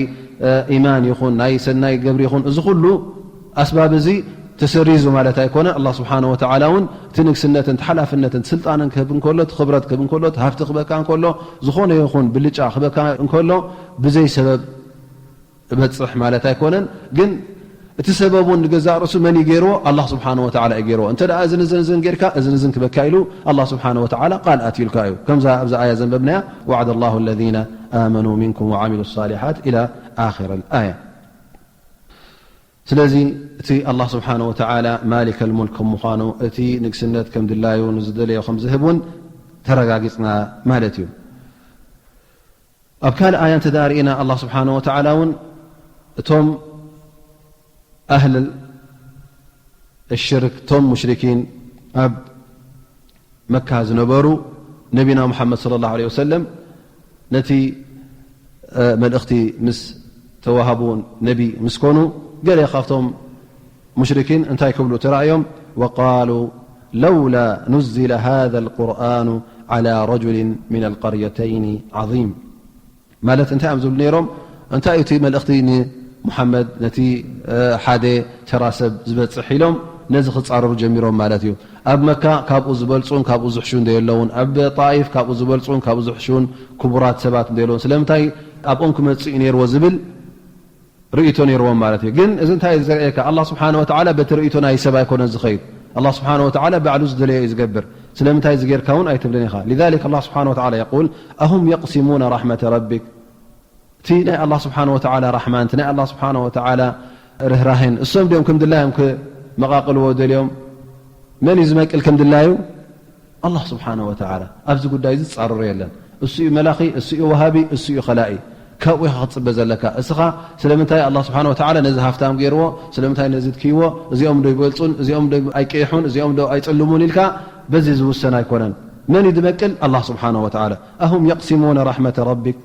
እ፣ ኢማን ይኹን ናይ ሰናይ ገብሪ ይኹን፣ እዚ ኩሉ ኣስባብ እዚ ተሰሪዙ ማለት ኣይኮነ። ኣላህ ስብሓነ ወተዓላ እውን እቲ ንግስነትን እቲ ሓላፍነትን እቲ ስልጣንን ክህብ እንከሎ፣ እቲ ክብረት ክህብ እንከሎ፣ እቲ ሃብቲ ክበካ እንከሎ፣ ዝኾነ ይኹን ብልጫ ክበካ እንከሎ፣ ብዘይ ሰበብ እበጽሕ ማለት ኣይኮነን። ግን እቲ ሰበብ እውን ንገዛእ ርእሱ መን እዩ ገይርዎ? ኣላህ ስብሓነ ወተዓላ እዩ ገይርዎ። እንተ ደኣ እዝን እዝን እዝን ጌርካ፣ እዝን እዝን ክበካ ኢሉ ኣላህ ስብሓነ ወተዓላ ቃል ኣትዩልካ እዩ። ከምዛ ኣብዛ ኣያ ዘንበብናያ፣ وعد الله الذين آمنوا منكم وعملوا الصالحات إلى آخر الآية። ስለዚ እቲ ኣላህ ስብሓነ ወተዓላ ማሊከል ሙልክ ከም ምዃኑ፣ እቲ ንግስነት ከም ድላዩ ንዝደለዮ ከም ዝህብ እውን ተረጋጊጽና ማለት እዩ። ኣብ ካልእ ኣያ እንተ ደኣ ርኢና፣ ኣላህ ስብሓነ ወተዓላ እውን እቶም ኣህል ሽርክ፣ እቶም ሙሽሪኪን ኣብ መካ ዝነበሩ፣ ነቢና ሙሓመድ ሰለላሁ ዐለይሂ ወሰለም ነቲ፣ እ፣ መልእኽቲ ምስ ተዋሃቡ፣ ነቢ ምስ ኮኑ፣ ገለ ካብቶም ሙሽሪኪን እንታይ ክብሉ ተራእዮም? وقالوا لولا نزل هذا القرآن على رجل من القريتين عظيم። ማለት እንታይ እዮም ዝብሉ ነይሮም? እንታይ እዩ እቲ መልእኽቲ ንሙሓመድ፣ ነቲ፣ እ፣ ሓደ ተራ ሰብ ዝበጽሕ ኢሎም ነዚ ክጻረሩ ጀሚሮም ማለት እዩ። ኣብ መካ ካብኡ ዝበልጹን ካብኡ ዝሕሹን ዶ የለውን? ኣብ ጣኢፍ ካብኡ ዝበልጹን ካብኡ ዝሕሹን ክቡራት ሰባት ዶ የለውን? ስለምንታይ ኣብኦም ክመጽእ እዩ ነይርዎ ዝብል ርእይቶ ነይርዎም ማለት እዩ። ግን እዚ እንታይ እዩ ዘርእየካ? ኣላህ ስብሓነ ወተዓላ በቲ ርእይቶ ናይ ሰብ ኣይኮነን ዝኸይድ። ኣላህ ስብሓነ ወተዓላ ባዕሉ ዝደለዮ እዩ ዝገብር። ስለምንታይ እዚ ጌርካ እውን ኣይትብልን ኢኻ። لذلك الله سبحانه وتعالى يقول: أهم يقسمون رحمة ربك؟ እቲ ናይ ኣላህ ስብሓነ ወተዓላ ራሕማን፣ እቲ ናይ ኣላህ ስብሓነ ወተዓላ ርህራሄን እሶም ድዮም ከም ድላዮም ክመቓቕልዎ ደልዮም? መን እዩ ዝመቅል ከም ድላዩ? ኣላህ ስብሓነ ወተዓላ። ኣብዚ ጉዳይ እዚ ዝጻረሮ የለን። እሱ እዩ መላኺ፣ እሱ እዩ ወሃቢ፣ እሱ እዩ ኸላኢ። ካብኡ ኢኻ ክትጽበ ዘለካ። እስኻ ስለምንታይ ኣላህ ስብሓነ ወተዓላ ነዚ ሃፍታም ገይርዎ፣ ስለምንታይ ነዚ ድክይዎ፣ እዚኦም ዶ ይበልጹን፣ እዚኦም ዶ ኣይቀይሑን፣ እዚኦም ዶ ኣይጽልሙን ኢልካ በዚ ዝውሰን ኣይኮነን። መን እዩ ዝመቅል? ኣላህ ስብሓነ ወተዓላ። أهم يقسمون رحمة ربك؟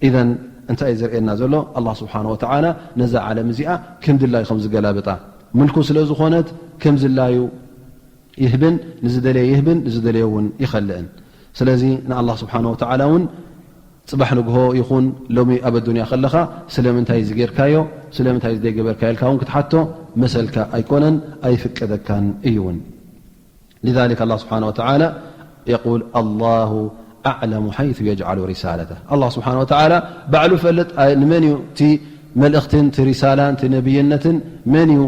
ኢዘን እንታይ እዩ ዘርእየና ዘሎ? ኣላህ ስብሓነ ወተዓላ ነዛ ዓለም እዚኣ ከም ድላዩ ከም ዝገላብጣ፣ ምልኩ ስለ ዝኾነት ከም ዝላዩ ይህብን፣ ንዝደለየ ይህብን፣ ንዝደለየ እውን ይኸልእን። ስለዚ ንኣላህ ስብሓነ ወተዓላ እውን ጽባሕ ንግሆ ይኹን ሎሚ ኣብ ኣዱንያ ከለኻ ስለምንታይ እዚ ጌርካዮ፣ ስለምንታይ እዚ ዘይገበርካዮ ኢልካ እውን ክትሓቶ መሰልካ ኣይኮነን፣ ኣይፍቀደካን እዩ እውን። لذلك الله سبحانه وتعالى يقول: الله أعلم حيث يجعل رسالته. ኣላህ ስብሓነ ወተዓላ ባዕሉ ይፈልጥ፣ ኣይ፣ ንመን እዩ እቲ መልእኽትን እቲ ሪሳላን እቲ ነብይነትን መን እዩ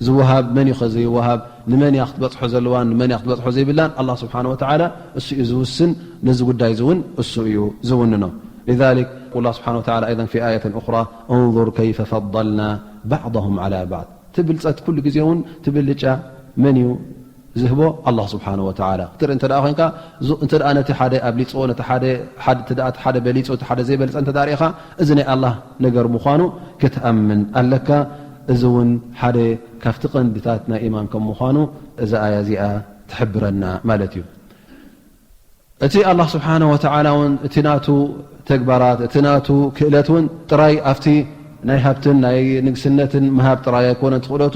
ዝወሃብ፣ መን እዩ ከ ዘይወሃብ፣ ንመን እያ ክትበጽሖ ዘለዋን ንመን እያ ክትበጽሖ ዘይብላን ኣላህ ስብሓነ ወተዓላ እሱ እዩ ዝውስን። ነዚ ጉዳይ እዚ እውን እሱ እዩ ዝውንኖ። لذلك يقول الله سبحانه وتعالى أيضا في آية أخرى: انظر كيف فضلنا بعضهم على بعض። እቲ ብልጸት ኩሉ ግዜ እውን እቲ ብልጫ መን እዩ ዝህቦ? ኣላህ ስብሓነ ወተዓላ። ክትርኢ እንተ ደኣ ኮይንካ፣ ዙ-፣ እንተ ደኣ ነቲ ሓደ ኣብሊጽዎ፣ ነቲ ሓደ፣ ሓደ፣ እቲ ደኣ እቲ ሓደ በሊጹ፣ እቲ ሓደ ዘይበልጸ እንተ ደኣ ርኢኻ፣ እዚ ናይ ኣላህ ነገር ምዃኑ ክትኣምን ኣለካ። እዚ እውን ሓደ ካብቲ ቀንድታት ናይ ኢማን ከም ምዃኑ እዛ ኣያ እዚኣ ትሕብረና ማለት እዩ። እቲ ኣላህ ስብሓነ ወተዓላ እውን እቲ ናቱ ተግባራት፣ እቲ ናቱ ክእለት እውን ጥራይ ኣብቲ ናይ ሃብትን ናይ ንግስነትን ምሃብ ጥራይ ኣይኮነን። እቲ ክእለቱ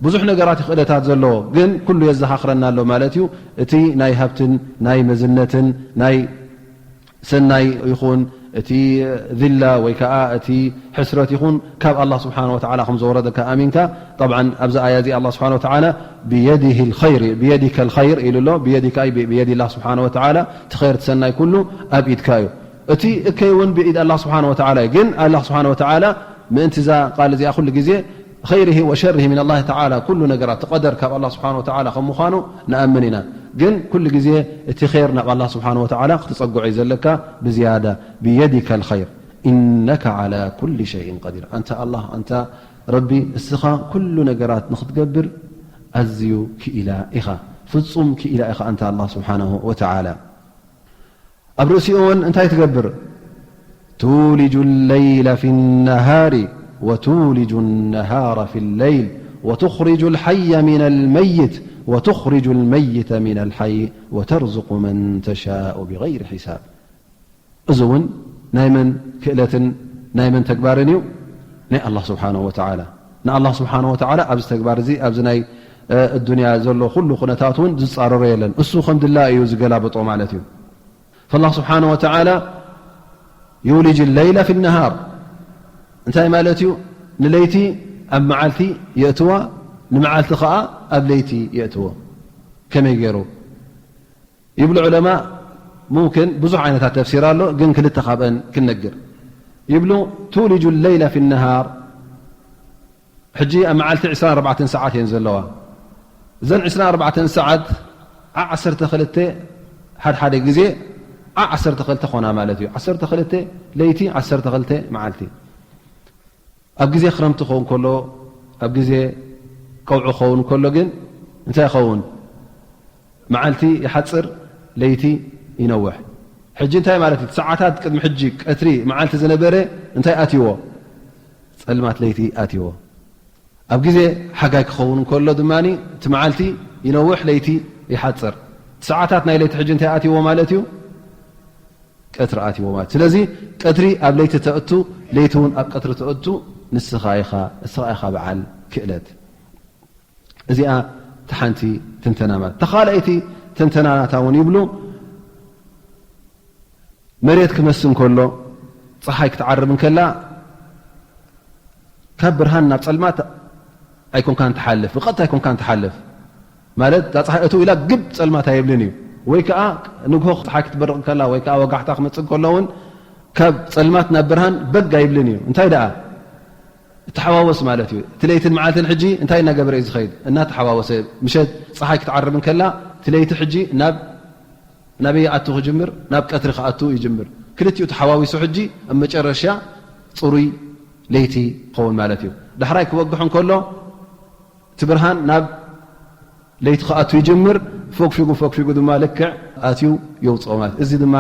ብዙሕ ነገራት እዩ ክእለታት ዘለዎ፣ ግን ኩሉ የዘኻኽረና ኣሎ ማለት እዩ። እቲ ናይ ሃብትን ናይ መዝነትን ናይ ሰናይ ይኹን እቲ ዚላ ወይ ከዓ እቲ ሕስረት ይኹን ካብ ኣላህ ስብሓነ ወተዓላ ከም ዘወረደካ ኣሚንካ። ጠብዓን ኣብዚ ኣያ እዚ ኣላህ ስብሓነ ወተዓላ ብየዲህ ልኸይር፣ ብየዲከ ልኸይር ኢሉ ኣሎ። ብየዲካ፣ ብየዲ ላህ ስብሓነ ወተዓላ፣ እቲ ኸይር፣ እቲ ሰናይ ኩሉ ኣብ ኢድካ እዩ። እቲ እከይ እውን ብኢድ ኣላህ ስብሓነ ወተዓላ እዩ። ግን ኣላህ ስብሓነ ወተዓላ ምእንቲ እዛ ቃል እዚኣ ኩሉ ግዜ ኸይርሂ ወሸርሂ ሚን ኣላህ ተዓላ፣ ኩሉ ነገራት እቲ ቀደር ካብ ኣላህ ስብሓነ ወተዓላ ከም ምዃኑ ንኣምን ኢና። ግን ኩሉ ግዜ እቲ ኸይር ናብ ኣላህ ስብሓነ ወተዓላ ክትጸግዖ እዩ ዘለካ ብዝያዳ። ብየዲከ ልኸይር ኢነከ ዓላ ኩሊ ሸይእን ቀዲር። ኣንታ ኣላህ፣ ኣንታ ረቢ፣ እስኻ ኩሉ ነገራት ንኽትገብር ኣዝዩ ክኢላ ኢኻ፣ ፍጹም ክኢላ ኢኻ ኣንታ ኣላህ ስብሓነሁ ወተዓላ። ኣብ ርእሲኡ እውን እንታይ ትገብር? ቱልጁ ለይለ ፊ ነሃሪ ወቱልጁ ነሃረ ፊ ለይል ወቱኽሪጁ ልሓየ ሚነ ልመይት ወቱኽሪጁ ልመይተ ሚነ ልሓይ ወተርዙቁ መን ተሻኡ ብገይሪ ሒሳብ። እዚ እውን ናይ መን ክእለትን ናይ መን ተግባርን እዩ? ናይ ኣላህ ስብሓነሁ ወተዓላ። ንኣላህ ስብሓነሁ ወተዓላ ኣብዚ ተግባር እዚ፣ ኣብዚ ናይ፣ እ፣ እዱንያ ዘሎ ኩሉ ኩነታት እውን ዝጻረሮ የለን። እሱ ከም ድላ እዩ ዝገላብጦ ማለት እዩ። ፈላህ ስብሓነሁ ወተዓላ ዩልጅ ለይለ ፊ ነሃር እንታይ ማለት እዩ? ንለይቲ ኣብ መዓልቲ የእትዋ፣ ንመዓልቲ ኸዓ ኣብ ለይቲ የእትዎ። ከመይ ገይሩ? ይብሉ ዑለማ፣ ሙምክን ብዙሕ ዓይነታት ተፍሲር ኣሎ፣ ግን ክልተ ካብአን ክንነግር። ይብሉ፣ ቱልጁ ለይለ ፊ ነሃር፣ ሕጂ ኣብ መዓልቲ ዕስራን ኣርባዕተን ሰዓት እየን ዘለዋ። እዘን ዕስራን ኣርባዕተን ሰዓት ዓ ዓሰርተ ክልተ፣ ሓድሓደ ግዜ ዓ ዓሰርተ ክልተ ኾና ማለት እዩ። ዓሰርተ ክልተ ለይቲ፣ ዓሰርተ ክልተ መዓልቲ። ኣብ ግዜ ክረምቲ ክኸውን ከሎ፣ ኣብ ግዜ ቀውዒ ክኸውን ከሎ ግን እንታይ ይኸውን? መዓልቲ ይሓጽር፣ ለይቲ ይነውሕ። ሕጂ እንታይ ማለት እዩ? ሰዓታት ቅድሚ ሕጂ ቀትሪ መዓልቲ ዝነበረ እንታይ ኣትይዎ? ጸልማት ለይቲ ኣትይዎ። ኣብ ግዜ ሓጋይ ክኸውን ከሎ ድማ እቲ መዓልቲ ይነውሕ፣ ለይቲ ይሓጽር። ሰዓታት ናይ ለይቲ ሕጂ እንታይ ኣትይዎ ማለት እዩ? ቀትሪ ኣትይዎ ማለት። ስለዚ ቀትሪ ኣብ ለይቲ ተእቱ፣ ለይቲ እውን ኣብ ቀትሪ ተእቱ፣ ንስኻ ኢኻ፣ እስኻ ኢኻ በዓል ክእለት። እዚኣ እቲ ሓንቲ ትንተና ማለት። ተኻልኣይቲ ትንተናታ እውን ይብሉ፣ መሬት ክመስ እንከሎ፣ ፀሓይ ክትዓርብ እንከላ፣ ካብ ብርሃን ናብ ጸልማት ኣይኮንካን ትሓልፍ፣ ብቐጥታ ኣይኮንካን ትሓልፍ። ማለት፣ እታ ጸሓይ እትው ኢላ ግብ ጸልማት ኣይብልን እዩ። ወይ ከኣ ንግሆ ጸሓይ ክትበርቕ እንከላ፣ ወይ ከኣ ወጋሕታ ክመጽእ እንከሎ እውን ካብ ጸልማት ናብ ብርሃን በግ ኣይብልን እዩ። እንታይ ደኣ? እተሓዋወስ ማለት እዩ። እቲ ለይትን መዓልትን ሕጂ እንታይ እናገበረ እዩ ዝኸይድ? እናተሓዋወሰ። ምሸት ጸሓይ ክትዓርብ እንከላ፣ እቲ ለይቲ ሕጂ ናብ ናበይ ይኣቱ ክጅምር? ናብ ቀትሪ ክኣቱ ይጅምር። ክልቲኡ ተሓዋዊሱ ሕጂ ኣብ መጨረሻ ጽሩይ ለይቲ ክኸውን ማለት እዩ። ዳሕራይ ክወግሕ እንከሎ፣ እቲ ብርሃን ናብ ለይቲ ክኣቱ ይጅምር፣ ፈግፊጉ ፈግፊጉ ድማ ልክዕ ኣትዩ የውጽኦ ማለት። እዚ ድማ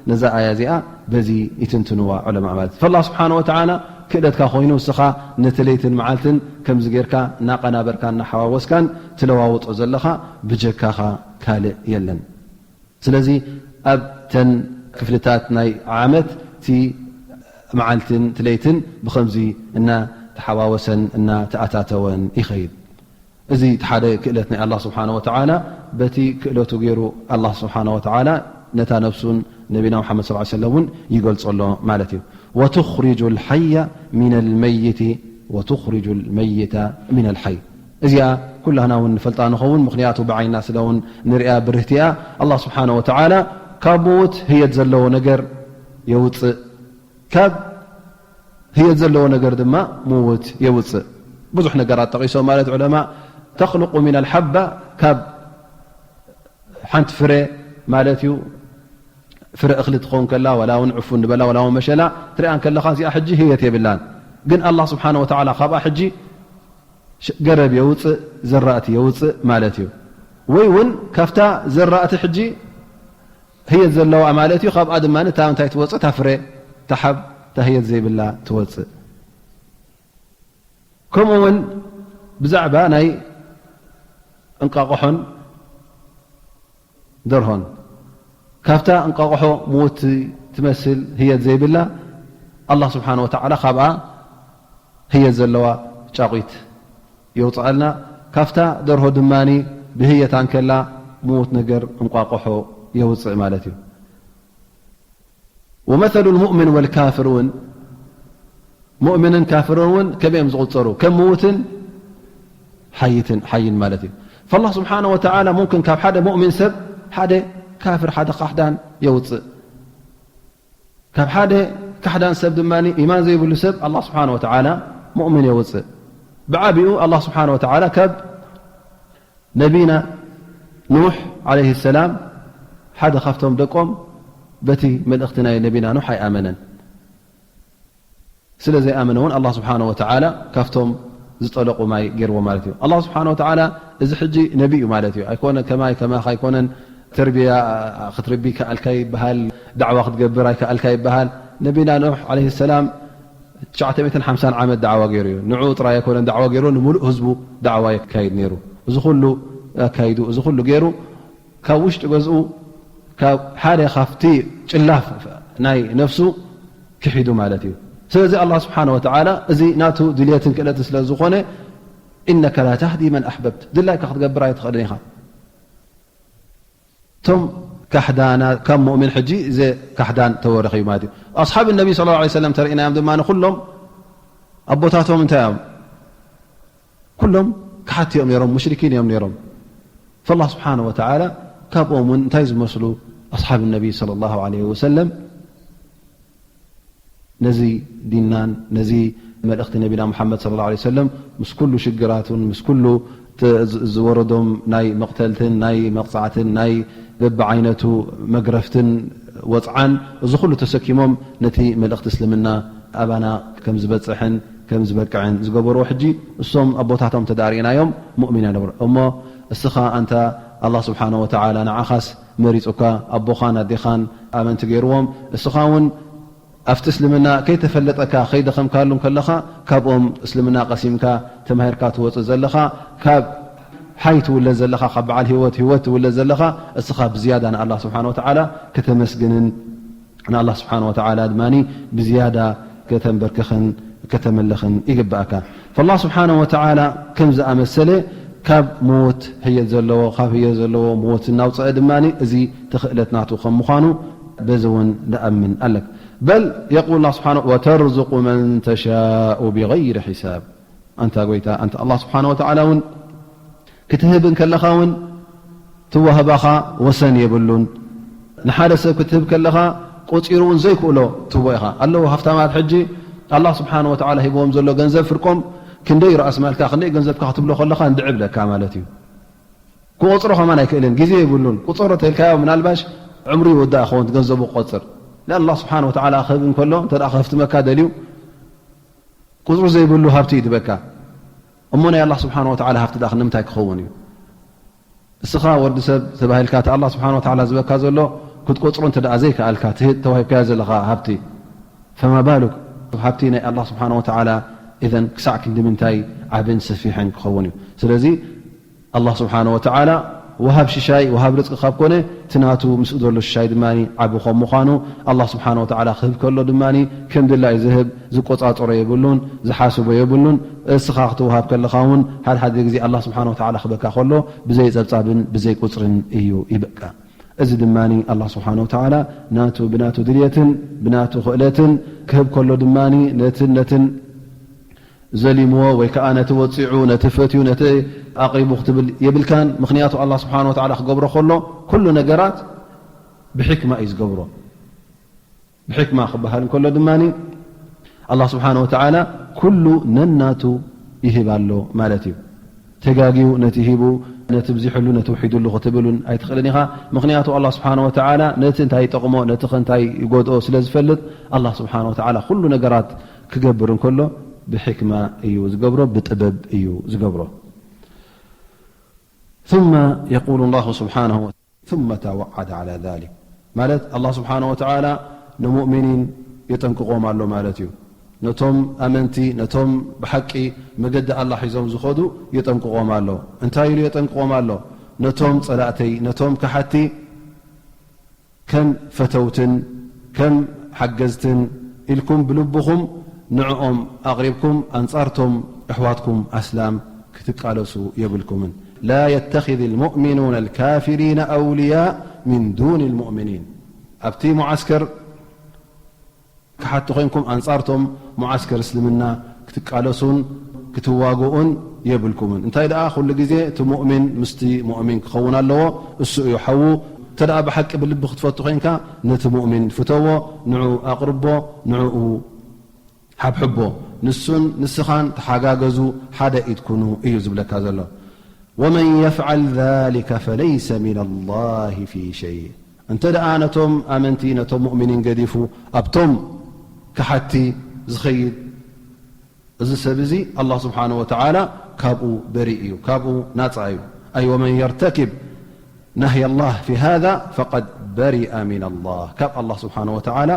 ነዛ ኣያ እዚኣ በዚ ይትንትንዋ ዑለማ ማለት። ፈላህ ስብሓነ ወተዓላ ክእለትካ ኮይኑ፣ እስኻ ነቲ ለይትን መዓልትን ከምዚ ጌርካ እናቐናበርካን እናሓዋወስካን ትለዋውጦ ዘለኻ ብጀካኻ ካልእ የለን። ስለዚ ኣብተን ክፍልታት ናይ ዓመት እቲ መዓልትን ትለይትን ብኸምዚ እናተሓዋወሰን እናተኣታተወን ይኸይድ። እዚ እቲ ሓደ ክእለት ናይ ኣላህ ስብሓነ ወተዓላ፣ በቲ ክእለቱ ገይሩ ኣላህ ስብሓነ ወተዓላ ነታ ነፍሱን ነቢና ሙሓመድ ሰለላሁ ዐለይሂ ወሰለም እውን ይገልጾ ኣሎ ማለት እዩ። ወቱኽሪጁ ልሓየ ሚነል መይት ወቱኽሪጁ ልመይተ ሚነል ሓይ። እዚኣ ኩላህና እውን ንፈልጣ ንኸውን፣ ምኽንያቱ ብዓይና ስለ እውን ንሪኣ ብርህቲ እያ። ኣላህ ስብሓነ ወተዓላ ካብ ምዉት ህየት ዘለዎ ነገር የውፅእ፣ ካብ ህየት ዘለዎ ነገር ድማ ምዉት የውፅእ። ብዙሕ ነገራት ጠቒሶም ማለት ዑለማ፣ ተኽልቁ ሚነል ሓባ፣ ካብ ሓንቲ ፍረ ማለት እዩ። ፍረ እኽሊ ትኸውን ከላ፣ ዋላ እውን ዕፉን ንበላ፣ ዋላ እውን መሸላ ትሪኣ እንከለኻ፣ እዚኣ ሕጂ ህየት የብላን። ግን ኣላህ ስብሓነ ወተዓላ ካብኣ ሕጂ ሽ-፣ ገረብ የውፅእ፣ ዘራእቲ የውፅእ ማለት እዩ። ወይ እውን ካብታ ዘራእቲ ሕጂ ህየት ዘለዋ ማለት እዩ። ካብኣ ድማ እታ እንታይ ትወፅእ? እታ ፍረ፣ እታ ሓብ፣ እታ ህየት ዘይብላ ትወፅእ። ከምኡ እውን ብዛዕባ ናይ እንቃቑሖን ደርሆን፣ ካብታ እንቃቑሖ ምውቲ ትመስል ህየት ዘይብላ፣ ኣላህ ስብሓነ ወተዓላ ካብኣ ህየት ዘለዋ ጫቒት የውፅኣልና። ካብታ ደርሆ ድማ ብህየታ እንከላ ምዉት ነገር እንቋቑሖ የውፅእ ማለት እዩ። ወመሰሉ ልሙእምን ወልካፍር እውን፣ ሙእምንን ካፍርን እውን ከመይ እዮም ዝቑፀሩ? ከም ምዉትን ሓይትን፣ ሓይን ማለት እዩ። ፈላህ ስብሓነ ወተዓላ ሙምክን ካብ ሓደ ሙእሚን ሰብ ሓደ ካፍር፣ ሓደ ካሕዳን የውፅእ። ካብ ሓደ ካሕዳን ሰብ ድማ ኢማን ዘይብሉ ሰብ ኣላህ ስብሓነ ወተዓላ ሙእሚን የውፅእ። ብዓቢኡ ኣላህ ስብሓነ ወተዓላ ካብ ነቢና ኑሕ ዓለይሂ ሰላም ሓደ ካብቶም ደቆም በቲ መልእኽቲ ናይ ነቢና ኑሕ ኣይኣመነን። ስለ ዘይኣመነ እውን ኣላህ ስብሓነ ወተዓላ ካብቶም ዝጠለቑ ማይ ገይርዎ ማለት እዩ። ኣላህ ስብሓነ ወተዓላ እዚ ሕጂ ነቢ እዩ ማለት እዩ። ኣይኮነ ከማይ ከማኻ ኣይኮነን ተርቢያ ክትርቢ ከኣልካ ይበሃል፣ ዳዕዋ ክትገብር ኣይከኣልካ ይበሃል። ነቢና ኑሕ ዓለይሂ ሰላም ትሽዓተ ሚእትን ሓምሳን ዓመት ዳዕዋ ገይሩ እዩ። ንዕኡ ጥራይ ኣይኮነን ዳዕዋ ገይሩ፣ ንምሉእ ህዝቡ ዳዕዋ የካይድ ነይሩ። እዚ ኩሉ ኣካይዱ፣ እዚ ኩሉ ገይሩ፣ ካብ ውሽጢ ገዝኡ፣ ካብ ሓደ ካብቲ ጭላፍ ናይ ነፍሱ ክሒዱ ማለት እዩ። ስለዚ ኣላህ ስብሓነ ወተዓላ እዚ ናቱ ድልየትን ክእለትን ስለ ዝኾነ፣ "ኢነከ ላ ተህዲ መን ኣሕበብት"፣ ድላይካ ክትገብር ኣይትኽእልን ኢኻ። እቶም ካሕዳና፣ ካብ ሙእሚን ሕጂ ዘ-፣ ካሕዳን ተወረኺ ማለት እዩ። ኣስሓብ ነቢ ሰለላሁ ዐለይሂ ወሰለም ተርእናዮም ድማ ኩሎም ኣቦታቶም እንታይ እዮም? ኩሎም ክሓቲ እዮም ነይሮም፣ ሙሽሪኪን እዮም ነይሮም። ፈላህ ስብሓነ ወተዓላ ካብኦም እውን እንታይ ዝመስሉ ኣስሓብ ነቢ ሰለላሁ ዐለይሂ ወሰለም ነዚ ዲናን ነዚ መልእኽቲ ነቢና ሙሓመድ ሰለላሁ ዐለይሂ ወሰለም ምስ ኩሉ ሽግራቱን ምስ ኩሉ ት-፣ ዝ-፣ ዝወረዶም ናይ መቕተልትን ናይ መቕጻዕትን ናይ በብዓይነቱ መግረፍትን ወጽዓን፣ እዚ ኩሉ ተሰኪሞም ነቲ መልእኽቲ እስልምና ኣባና ከም ዝበጽሕን ከም ዝበቅዕን ዝገበርዎ፣ ሕጂ እሶም ኣቦታቶም ተዳሪእናዮም ሙእሚን ኣይነበሩ። እሞ እስኻ ኣንታ ኣላህ ስብሓነ ወተዓላ ንዓኻስ መሪጹካ፣ ኣቦኻን ኣዴኻን ኣመንቲ ገይርዎም፣ እስኻ እውን ኣብቲ እስልምና ከይተፈለጠካ ከይደኸምካሉ ከለኻ፣ ካብኦም እስልምና ቀሲምካ ተማሂርካ ትወጽእ ዘለኻ፣ ካብ ሓይ ትውለድ ዘለኻ፣ ካብ በዓል ህይወት ህይወት ትውለድ ዘለኻ፣ እስኻ ብዝያዳ ንኣላህ ስብሓነ ወተዓላ ከተመስግንን ንኣላህ ስብሓነ ወተዓላ ድማ ብዝያዳ ከተንበርክኽን ከተመልኽን ይግብኣካ። ፈላህ ስብሓነ ወተዓላ ከም ዝኣመሰለ ካብ ሞት ህየት ዘለዎ፣ ካብ ህየት ዘለዎ ሞት እናውፀአ ድማ እዚ ተኽእለት ናቱ ከም ምዃኑ በዚ እውን ንኣምን ኣለካ። በል የቁል ላ ስብሓነ፣ "ወተርዙቁ መን ተሻኡ ብገይሪ ሒሳብ"። ኣንታ ጎይታ፣ ኣንታ ኣላህ ስብሓነ ወተዓላ እውን ክትህብ እንከለኻ እውን ትዋህባኻ ወሰን የብሉን። ንሓደ ሰብ ክትህብ ከለኻ ቆጺሩ እውን ዘይክእሎ ትህቦ ኢኻ። ኣለዉ ሃፍታማት ሕጂ ኣላህ ስብሓነ ወተዓላ ሂብዎም ዘሎ ገንዘብ ፍርቆም ክንደይ ራእሲ ማልካ፣ ክንደይ ገንዘብካ ክትብሎ ከለኻ እንድዒ ይብለካ ማለት እዩ። ክቆጽሮ ከማን ኣይክእልን፣ ግዜ የብሉን። ቁጸሮ ተልካዮ ምናልባሽ ዕምሩ ይወዳእ ክኸውን ገንዘቡ ክቆጽር። ንኣላህ ስብሓነ ወተዓላ ክህብ እንከሎ እንተ ደኣ ከህፍትመካ ደልዩ ቁጽሩ ዘይብሉ ሃብቲ እዩ ድበካ። እሞ ናይ ኣላህ ስብሓነ ወተዓላ ሃብቲ ደኣ ንምንታይ ክኸውን እዩ? እስኻ ወዲ ሰብ ተባሂልካ እቲ ኣላህ ስብሓነ ወተዓላ ዝበካ ዘሎ ክትቆጽሮ እንተ ደኣ ዘይከኣልካ፣ እቲ ተዋሂብካዮ ዘለኻ ሃብቲ፣ ፈማ ባሉክ ሃብቲ ናይ ኣላህ ስብሓነ ወተዓላ፣ ኢዘን ክሳዕ ክንዲ ምንታይ ዓብን ሰፊሕን ክኸውን እዩ። ስለዚ ኣላህ ስብሓነ ወተዓላ ወሃብ ሽሻይ፣ ወሃብ ርዝቂ ካብ ኮነ፣ እቲ ናቱ ምስኡ ዘሎ ሽሻይ ድማ ዓቢ ከም ምዃኑ፣ ኣላህ ስብሓነ ወተዓላ ክህብ ከሎ ድማ ከም ድላዩ ዝህብ፣ ዝቆጻጸሮ የብሉን፣ ዝሓስቦ የብሉን። እስኻ ክትወሃብ ከለኻ እውን፣ ሓደ ሓደ ግዜ ኣላህ ስብሓነ ወተዓላ ክበካ ከሎ፣ ብዘይ ጸብጻብን ብዘይ ቁጽርን እዩ ይበካ። እዚ ድማ ኣላህ ስብሓነ ወተዓላ ናቱ፣ ብናቱ ድልየትን ብናቱ ክእለትን ክህብ ከሎ ድማ፣ ነትን ነትን ዘሊምዎ ወይ ከዓ ነቲ ወጺዑ፣ ነቲ ፈትዩ፣ ነቲ ኣቕሪቡ ክትብል የብልካን። ምኽንያቱ ኣላህ ስብሓነ ወተዓላ ክገብሮ ከሎ፣ ኩሉ ነገራት ብሕክማ እዩ ዝገብሮ። ብሕክማ ክበሃል እንከሎ ድማ፣ ኣላህ ስብሓነ ወተዓላ ኩሉ ነናቱ ይህብ ኣሎ ማለት እዩ። ተጋግዩ ነቲ ሂቡ፣ ነቲ ብዚሕሉ፣ ነቲ ውሒዱሉ ክትብል እውን ኣይትኽእልን ኢኻ። ምኽንያቱ ኣላህ ስብሓነ ወተዓላ ነቲ እንታይ ይጠቕሞ፣ ነቲ ከ እንታይ ይጎድኦ ስለ ዝፈልጥ፣ ኣላህ ስብሓነ ወተዓላ ኩሉ ነገራት ክገብር እንከሎ ብሕክማ እዩ ዝገብሮ፣ ብጥበብ እዩ ዝገብሮ። ثم يقول الله سبحانه وتعالى ثم توعد على ذلك، ማለት ኣላህ ስብሓነ ወተዓላ ንሙእሚኒን የጠንቅቖም ኣሎ ማለት እዩ። ነቶም ኣመንቲ፣ ነቶም ብሓቂ መገዲ ኣላህ ሒዞም ዝኸዱ የጠንቅቖም ኣሎ። እንታይ ኢሉ የጠንቅቖም ኣሎ? ነቶም ጸላእተይ፣ ነቶም ከሓቲ ከም ፈተውትን ከም ሓገዝትን ኢልኩም ብልብኹም ንዕኦም ኣቕሪብኩም ኣንጻርቶም ኣሕዋትኩም ኣስላም ክትቃለሱ የብልኩምን። لا يتخذ المؤمنون الكافرين أولياء من دون المؤمنين። ኣብቲ ሙዓስከር ክሓቲ ኮይንኩም ኣንጻርቶም ሙዓስከር እስልምና ክትቃለሱን ክትዋግኡን የብልኩምን። እንታይ ደኣ፣ ኩሉ ግዜ እቲ ሙእሚን ምስቲ ሙእሚን ክኸውን ኣለዎ፣ እሱ እዩ ሓዉ። እንተ ደኣ ብሓቂ ብልቢ ክትፈቱ ኮይንካ፣ ነቲ ሙእሚን ፍተዎ፣ ንዑ ኣቕርቦ፣ ንዕኡ ሓብሕቦ። ንሱን ንስኻን ተሓጋገዙ፣ ሓደ ኢድ ኩኑ እዩ ዝብለካ ዘሎ። ومن يفعل ذلك فليس من الله في شيء። እንተ ደኣ ነቶም ኣመንቲ፣ ነቶም ሙእሚኒን ገዲፉ ኣብቶም ከሓቲ ዝኸይድ እዚ ሰብ እዚ ኣላህ ስብሓነ ወተዓላ ካብኡ በሪእ እዩ፣ ካብኡ ናጻ እዩ። ኣይ ومن يرتكب نهي الله في هذا فقد برئ من الله። ካብ ኣላህ ስብሓነ ወተዓላ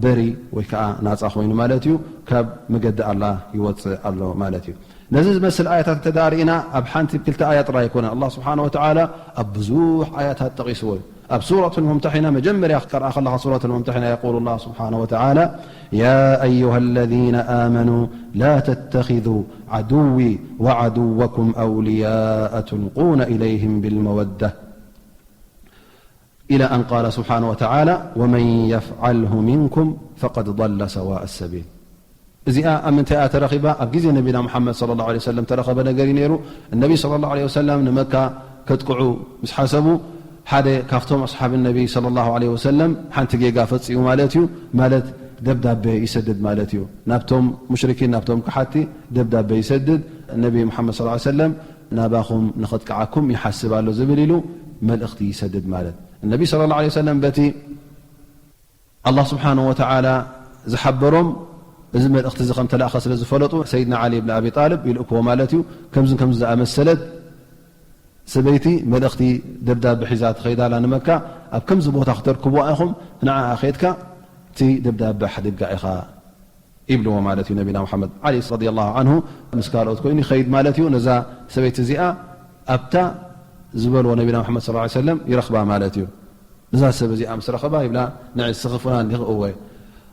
በሪ ወይ ከዓ ናጻ ኮይኑ ማለት እዩ፣ ካብ መገዲ ኣላህ ይወጽእ ኣሎ ማለት እዩ። ነዚ ዝመስል ኣያታት እንተ ደኣ ርኢና፣ ኣብ ሓንቲ ክልተ ኣያ ጥራይ ኣይኮነን። ኣላህ ስብሓነ ወተዓላ ኣብ ብዙሕ ኣያታት ጠቒስዎ እዩ። ኣብ ሱረት ልሙምተሒና መጀመርያ ክቀርኣ ከለኻ፣ ሱረት ልሙምተሒና የቁሉ ላህ ስብሓነ ወተዓላ፣ يا أيها الذين آمنوا لا تتخذوا عدوي وعدوكم أولياء تلقون إليهم بالمودة إلى أن قال سبحانه وتعالى ومن يفعله منكم فقد ضل سواء السبيل። እዚኣ ኣብ ምንታይ እያ ተረኺባ? ኣብ ግዜ ነቢና ሙሓመድ ሰለላሁ ዐለይሂ ወሰለም ተረኸበ ነገር እዩ ነይሩ። እነቢ ሰለላሁ ዐለይሂ ወሰለም ንመካ ከጥቅዑ ምስ ሓሰቡ፣ ሓደ ካብቶም ኣስሓብ ነቢ ሰለላሁ ዐለይሂ ወሰለም ሓንቲ ጌጋ ፈጺሙ ማለት እዩ። ማለት ደብዳቤ ይሰድድ ማለት እዩ። ናብቶም ሙሽሪኪን፣ ናብቶም ከሓቲ ደብዳቤ ይሰድድ። ነቢ ሙሓመድ ሰለላሁ ዐለይሂ ወሰለም ናባኹም ንኸጥቅዓኩም ይሓስብ ኣሎ ዝብል ኢሉ መልእኽቲ ይሰድድ ማለት። እነቢ ሰለላሁ ዐለይሂ ወሰለም በቲ ኣላህ ስብሓነሁ ወተዓላ ዝሓበሮም፣ እዚ መልእኽቲ እዚ ከም ተላእኸ ስለ ዝፈለጡ፣ ሰይድና ዓሊ ብን ኣቢ ጣልብ ይልእክዎ ማለት እዩ። ከምዚ ከምዚ ዝኣመሰለት ሰበይቲ መልእኽቲ ደብዳቤ ሒዛ ትኸይድ ኣላ ንመካ፣ ኣብ ከምዚ ቦታ ክተርክብዋ ኢኹም፣ ንዓኣ ኸይድካ እቲ ደብዳቤ ኣሕድጋ ኢኻ ይብልዎ ማለት እዩ ነቢና ሙሓመድ። ዓሊ ረዲየላሁ ዓንሁ ምስ ካልኦት ኮይኑ ይኸይድ ማለት እዩ። ነዛ ሰበይቲ እዚኣ ኣብታ ዝበልዎ ነቢና ሙሓመድ ሰለላሁ ዐለይሂ ወሰለም ይረኽባ ማለት እዩ። ነዛ ሰብ እዚኣ ምስ ረኸባ ይብላ፣ ንዒ እስኺ ፍላን ዲኺ? እወ።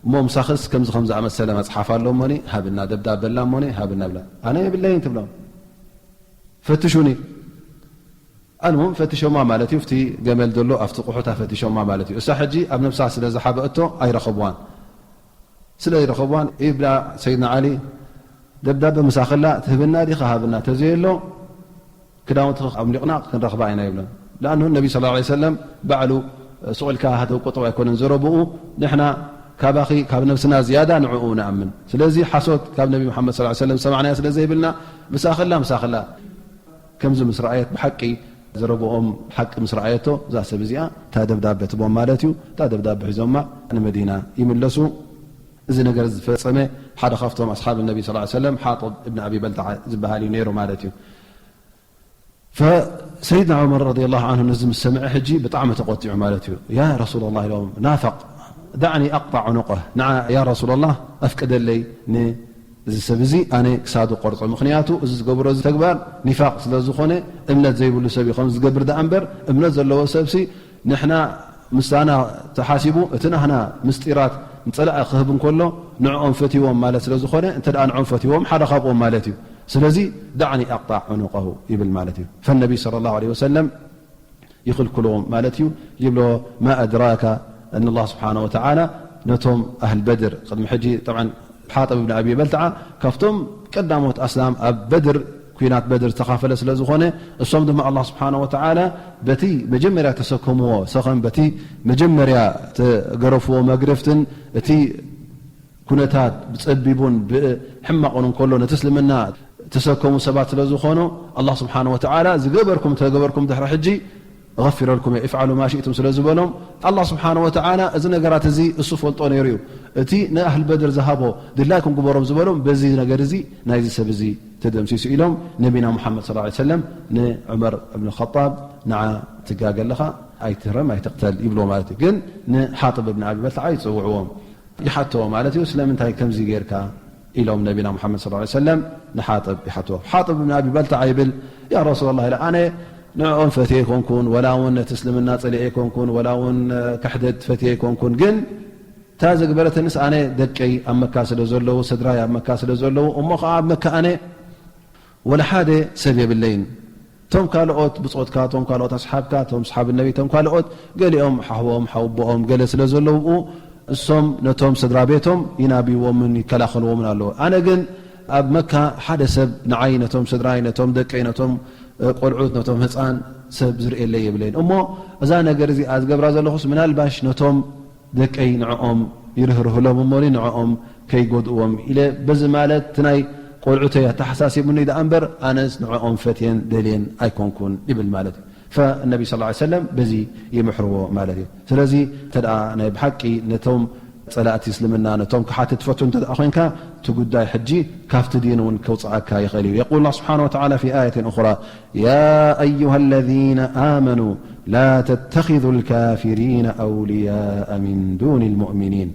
እሞ ምሳኽስ ከምዚ ከም ዝኣመሰለ መጽሓፍ ኣሎ እሞኒ ሃብና፣ ደብዳበ ኣላ እሞኒ ሃብና ብላ። ኣነ የብለይን ትብሎም። ፈትሹኒ። ኣልሙም ፈትሾማ ማለት እዩ። ኣብቲ ገመል ዘሎ ኣብቲ ቁሑታ ፈትሾማ ማለት እዩ። እሳ ሕጂ ኣብ ነብሳ ስለ ዝሓበእቶ ኣይረኸብዋን። ስለ ይረኸብዋን ይብላ ሰይድና ዓሊ፣ ደብዳበ ምሳኽላ ትህብና ዲኻ? ሃብና፣ ተዘየሎ ክዳውንቲ ኣምሊቕና ክንረኽባ ኢና ይብለን። ለኣንሁ ነቢ ሰለላሁ ዐለይሂ ወሰለም ባዕሉ ሱቕ ኢልካ ሃተው ቁጠው ኣይኮነን ዘረብኡ። ንሕና ካባኺ ካብ ነብስና ዝያዳ ንዕኡ ንኣምን። ስለዚ ሓሶት ካብ ነቢ መሓመድ ሰለላሁ ዐለይሂ ወሰለም ዝሰማዕናዮ ስለ ዘይብልና፣ ምሳኽላ፣ ምሳኽላ። ከምዚ ምስ ረኣየት ብሓቂ ዘረብኦም ሓቂ ምስ ረኣየቶ፣ እዛ ሰብ እዚኣ እታ ደብዳበ ትቦም ማለት እዩ። እታ ደብዳበ ሒዞማ ንመዲና ይምለሱ። እዚ ነገር ዝፈጸመ ሓደ ካብቶም ኣስሓብ ነቢ ሰለላሁ ዐለይሂ ወሰለም ሓጢብ እብን ኣቢ በልተዓ ዝበሃል እዩ ነይሩ ማለት እዩ። ፈሰይድና ዑመር ረዲየላሁ ዐንሁ ነዚ ምስ ሰምዐ ሕጂ ብጣዕሚ ተቖጢዑ ማለት እዩ። ያ ረሱለላህ ኢሎም፣ ናፈቕ፣ ዳዕኒ ኣቕጣዕ ዑኑቀህ፣ ንዓ ያ ረሱለላህ ኣፍቅደለይ ን-፣ እዚ ሰብ እዚ ኣነ ክሳዱ ቆርጾ። ምኽንያቱ እዚ ዝገብሮ እዚ ተግባር ኒፋቕ ስለ ዝኾነ፣ እምነት ዘይብሉ ሰብ እዩ ከምዚ ዝገብር ደኣ እምበር፣ እምነት ዘለዎ ሰብሲ ንሕና ምሳና ተሓሲቡ እቲ ናህና ምስጢራት ንጸላኢ ክህብ እንከሎ ንዕኦም ፈትዎም ማለት ስለ ዝኾነ፣ እንተ ደኣ ንዕኦም ፈትዎም ሓደ ካብኦም ማለት እዩ። ስለዚ ዳዕኒ ኣቕጣዕ ዑኑቀሁ ይብል ማለት እዩ። ፈነቢ ሰለላሁ ዐለይሂ ወሰለም ይኽልክልዎም ማለት እዩ። ይብሎ፣ ማ ኣድራካ፣ ኣን ኣላህ ስብሓነ ወተዓላ ነቶም ኣህል በድር፣ ቅድሚ ሕጂ ጠብዓን ሓጥብ እብን ኣቢ በልትዓ ካብቶም ቀዳሞት ኣስላም ኣብ በድር፣ ኩናት በድር ዝተኻፈለ ስለ ዝኾነ፣ እሶም ድማ ኣላህ ስብሓነ ወተዓላ በቲ መጀመርያ ተሰከምዎ ሰኸም፣ በቲ መጀመርያ ተገረፍዎ መግረፍትን እቲ ኩነታት ብጸቢቡን ብሕማቕን እንከሎ ነቲ እስልምና ተሰከሙ ሰባት ስለ ዝኾኑ፣ ኣላህ ስብሓነ ወተዓላ ዝገበርኩም ተገበርኩም ድሕሪ ሕጂ እغፍረልኩም እየ፣ ኢፍዓሉ ማ ሽእቱም ስለ ዝበሎም፣ ኣላህ ስብሓነ ወተዓላ እዚ ነገራት እዚ እሱ ፈልጦ ነይሩ እዩ። እቲ ንኣህል በድር ዝሃቦ ድላይኩም ግበሮም ዝበሎም በዚ ነገር እዚ ናይዚ ሰብ እዚ ተደምሲሱ ኢሎም ነቢና ሙሓመድ ሰለላሁ ዐለይሂ ወሰለም ንዑመር እብን ኸጣብ ንዓ ትጋገ ኣለኻ ኣይትህረም ኣይትቕተል ይብልዎ ማለት እዩ። ግን ንሓጥብ እብን ኣቢ በልተዓ ይጽውዕዎም። ይሓትዎ ማለት እዩ፣ ስለምንታይ ከምዚ ጌርካ ኢሎም ነቢና ሙሓመድ ሰለላሁ ዐለይሂ ወሰለም ንሓጥብ ይሓትዎ። ሓጥብ እብን ኣቢ በልተዓ ይብል፣ ያ ረሱላላህ ኢለ ኣነ ንዕኦም ፈትየ ኣይኮንኩን፣ ወላ እውን ነቲ እስልምና ጸሊኤ ኣይኮንኩን፣ ወላ እውን ክሕደት ፈትየ ኣይኮንኩን፣ ግን እታ ዘግበረትንስ ኣነ ደቀይ ኣብ መካ ስለ ዘለዉ፣ ስድራይ ኣብ መካ ስለ ዘለዉ፣ እሞ ኸዓ ኣብ መካ ኣነ ወላ ሓደ ሰብ የብለይን። እቶም ካልኦት ብጾትካ፣ እቶም ካልኦት ኣስሓብካ፣ እቶም ኣስሓብ ነቢ፣ እቶም ካልኦት ገሊኦም ሓህቦም፣ ሓውቦኦም ገለ ስለ ዘለዉ፣ እሶም ነቶም ስድራ ቤቶም ይናብይዎምን ይከላኸልዎምን ኣለዉ። ኣነ ግን ኣብ መካ ሓደ ሰብ ንዓይ፣ ነቶም ስድራይ፣ ነቶም ደቀይ፣ ነቶም፣ እ፣ ቆልዑት፣ ነቶም ህጻን ሰብ ዝርእየለይ የብለይን። እሞ እዛ ነገር እዚኣ ዝገብራ ዘለኹስ ምናልባሽ ነቶም ደቀይ ንዕኦም ይርህርህሎም እሞኒ ንዕኦም ከይጎድእዎም ኢለ፣ በዚ ማለት እቲ ናይ ቆልዑተይ ኣተሓሳሲቡኒ ደኣ እምበር፣ ኣነስ ንዕኦም ፈትየን ደልየን ኣይኮንኩን ይብል ማለት እዩ። ፈነቢ ሰለላሁ ዐለይሂ ወሰለም በዚ ይምሕርዎ ማለት እዩ። ስለዚ እንተ ደኣ ናይ ብሓቂ ነቶም ጸላእቲ እስልምና፣ ነቶም ክሓቲ ትፈቱ እንተ ደኣ ኮይንካ፣ እቲ ጉዳይ ሕጂ ካብቲ ዲን እውን ከውጽኣካ ይኽእል እዩ። የቁል ኣላህ ስብሓነሁ ወተዓላ ፊ ኣየትን ኡኽራ፣ يا أيها الذين آمنوا لا تتخذوا الكافرين أولياء من دون المؤمنين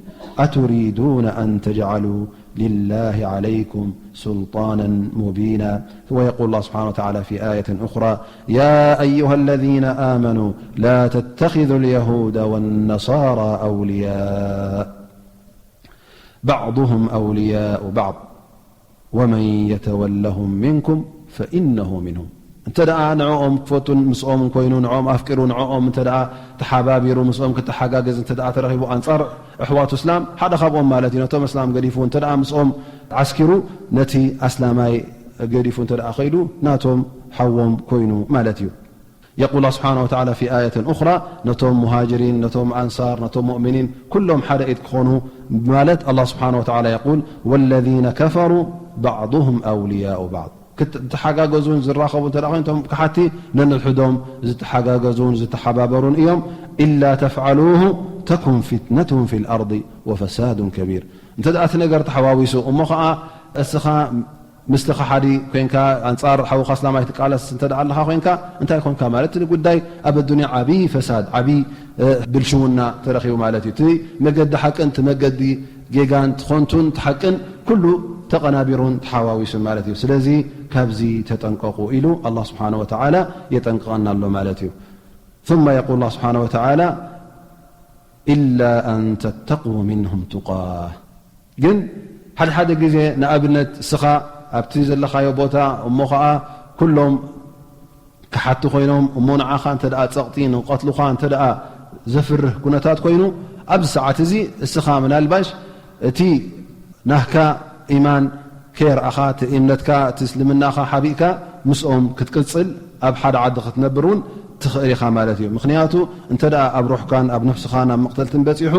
أتريدون أن تجعلوا لله عليكم سلطانا مبينا. ويقول الله سبحانه وتعالى في آية أخرى، يا أيها الذين آمنوا لا تتخذوا اليهود والنصارى أولياء بعضهم أولياء بعض ومن يتولهم منكم فإنه منهم። እንተ ደኣ ንዕኦም ክፈቱን ምስኦም እንኮይኑ፣ ንዕኦም ኣፍቂሩ፣ ንዕኦም እንተ ደኣ ተሓባቢሩ፣ ምስኦም ክተሓጋገዝ እንተ ደኣ ተረኺቡ፣ ኣንጻር ኣሕዋቱ እስላም፣ ሓደ ካብኦም ማለት እዩ፣ ነቶም እስላም ገዲፉ እንተ ደኣ ምስኦም ዓስኪሩ፣ ነቲ ኣስላማይ ገዲፉ እንተ ደኣ ኸይዱ፣ ናቶም ሓዎም ኮይኑ ማለት እዩ። የቁል ስብሓነ ወተዓላ ፊ ኣየትን ኡኽራ፣ ነቶም ሙሃጅሪን፣ ነቶም ኣንሳር፣ ነቶም ሙእሚኒን፣ ኩሎም ሓደ ኢድ ክኾኑ ማለት ኣላህ ስብሓነ ወተዓላ የቁል፣ ወለዚነ ከፈሩ ባዕዱሁም ኣውልያኡ ባዕድ። ክት-፣ ዝተሓጋገዙን ዝራኸቡ እንተ ደኣ ኮይኖም፣ እቶም ክሓቲ ነንሕዶም ዝተሓጋገዙን ዝተሓባበሩን እዮም። ኢላ ተፍዓሉሁ ተኩን ፊትነቱን ፊል ኣርዲ ወፈሳዱን ከቢር። እንተ ደኣ እቲ ነገር ተሓዋዊሱ፣ እሞ ኸዓ እስኻ ምስቲ ከሓዲ ኮይንካ፣ ኣንጻር ሓውኻ ኣስላማይ ትቃለስ እንተ ደኣ ኣለኻ ኮይንካ፣ እንታይ ኮንካ ማለት፣ እቲ ጉዳይ ኣብ ኣዱንያ ዓቢ ፈሳድ፣ ዓቢ፣ እ፣ ብልሽውና ተረኺቡ ማለት እዩ። እቲ መገዲ ሓቅን እቲ መገዲ ጌጋን፣ እቲ ኾንቱን እቲ ሓቅን ኩሉ ተቐናቢሩን ተሓዋዊሱን ማለት እዩ። ስለዚ ካብዚ ተጠንቀቑ ኢሉ ኣላህ ስብሓነሁ ወተዓላ የጠንቅቐና ኣሎ ማለት እዩ። ثم يقول الله سبحانه وتعالى، إلا أن تتقوا منهم تقاة። ግን ሓደ ሓደ ግዜ ንኣብነት እስኻ ኣብቲ ዘለኻዮ ቦታ እሞ ኸዓ ኩሎም ክሓቲ ኮይኖም እሞ ንዓኻ እንተ ደኣ ጸቕጢ ንቐትሉኻ እንተ ደኣ ዘፍርህ ኩነታት ኮይኑ፣ ኣብዚ ሰዓት እዚ እስኻ ምናልባሽ እቲ ናህካ ኢማን ከየርኣኻ፣ እቲ እምነትካ፣ እቲ እስልምናኻ ሓቢእካ ምስኦም ክትቅጽል ኣብ ሓደ ዓዲ ክትነብር እውን ትኽእል ኢኻ ማለት እዩ። ምኽንያቱ እንተ ደኣ ኣብ ሩሕካን ኣብ ነፍስኻን ኣብ መቕተልትን በጺሑ፣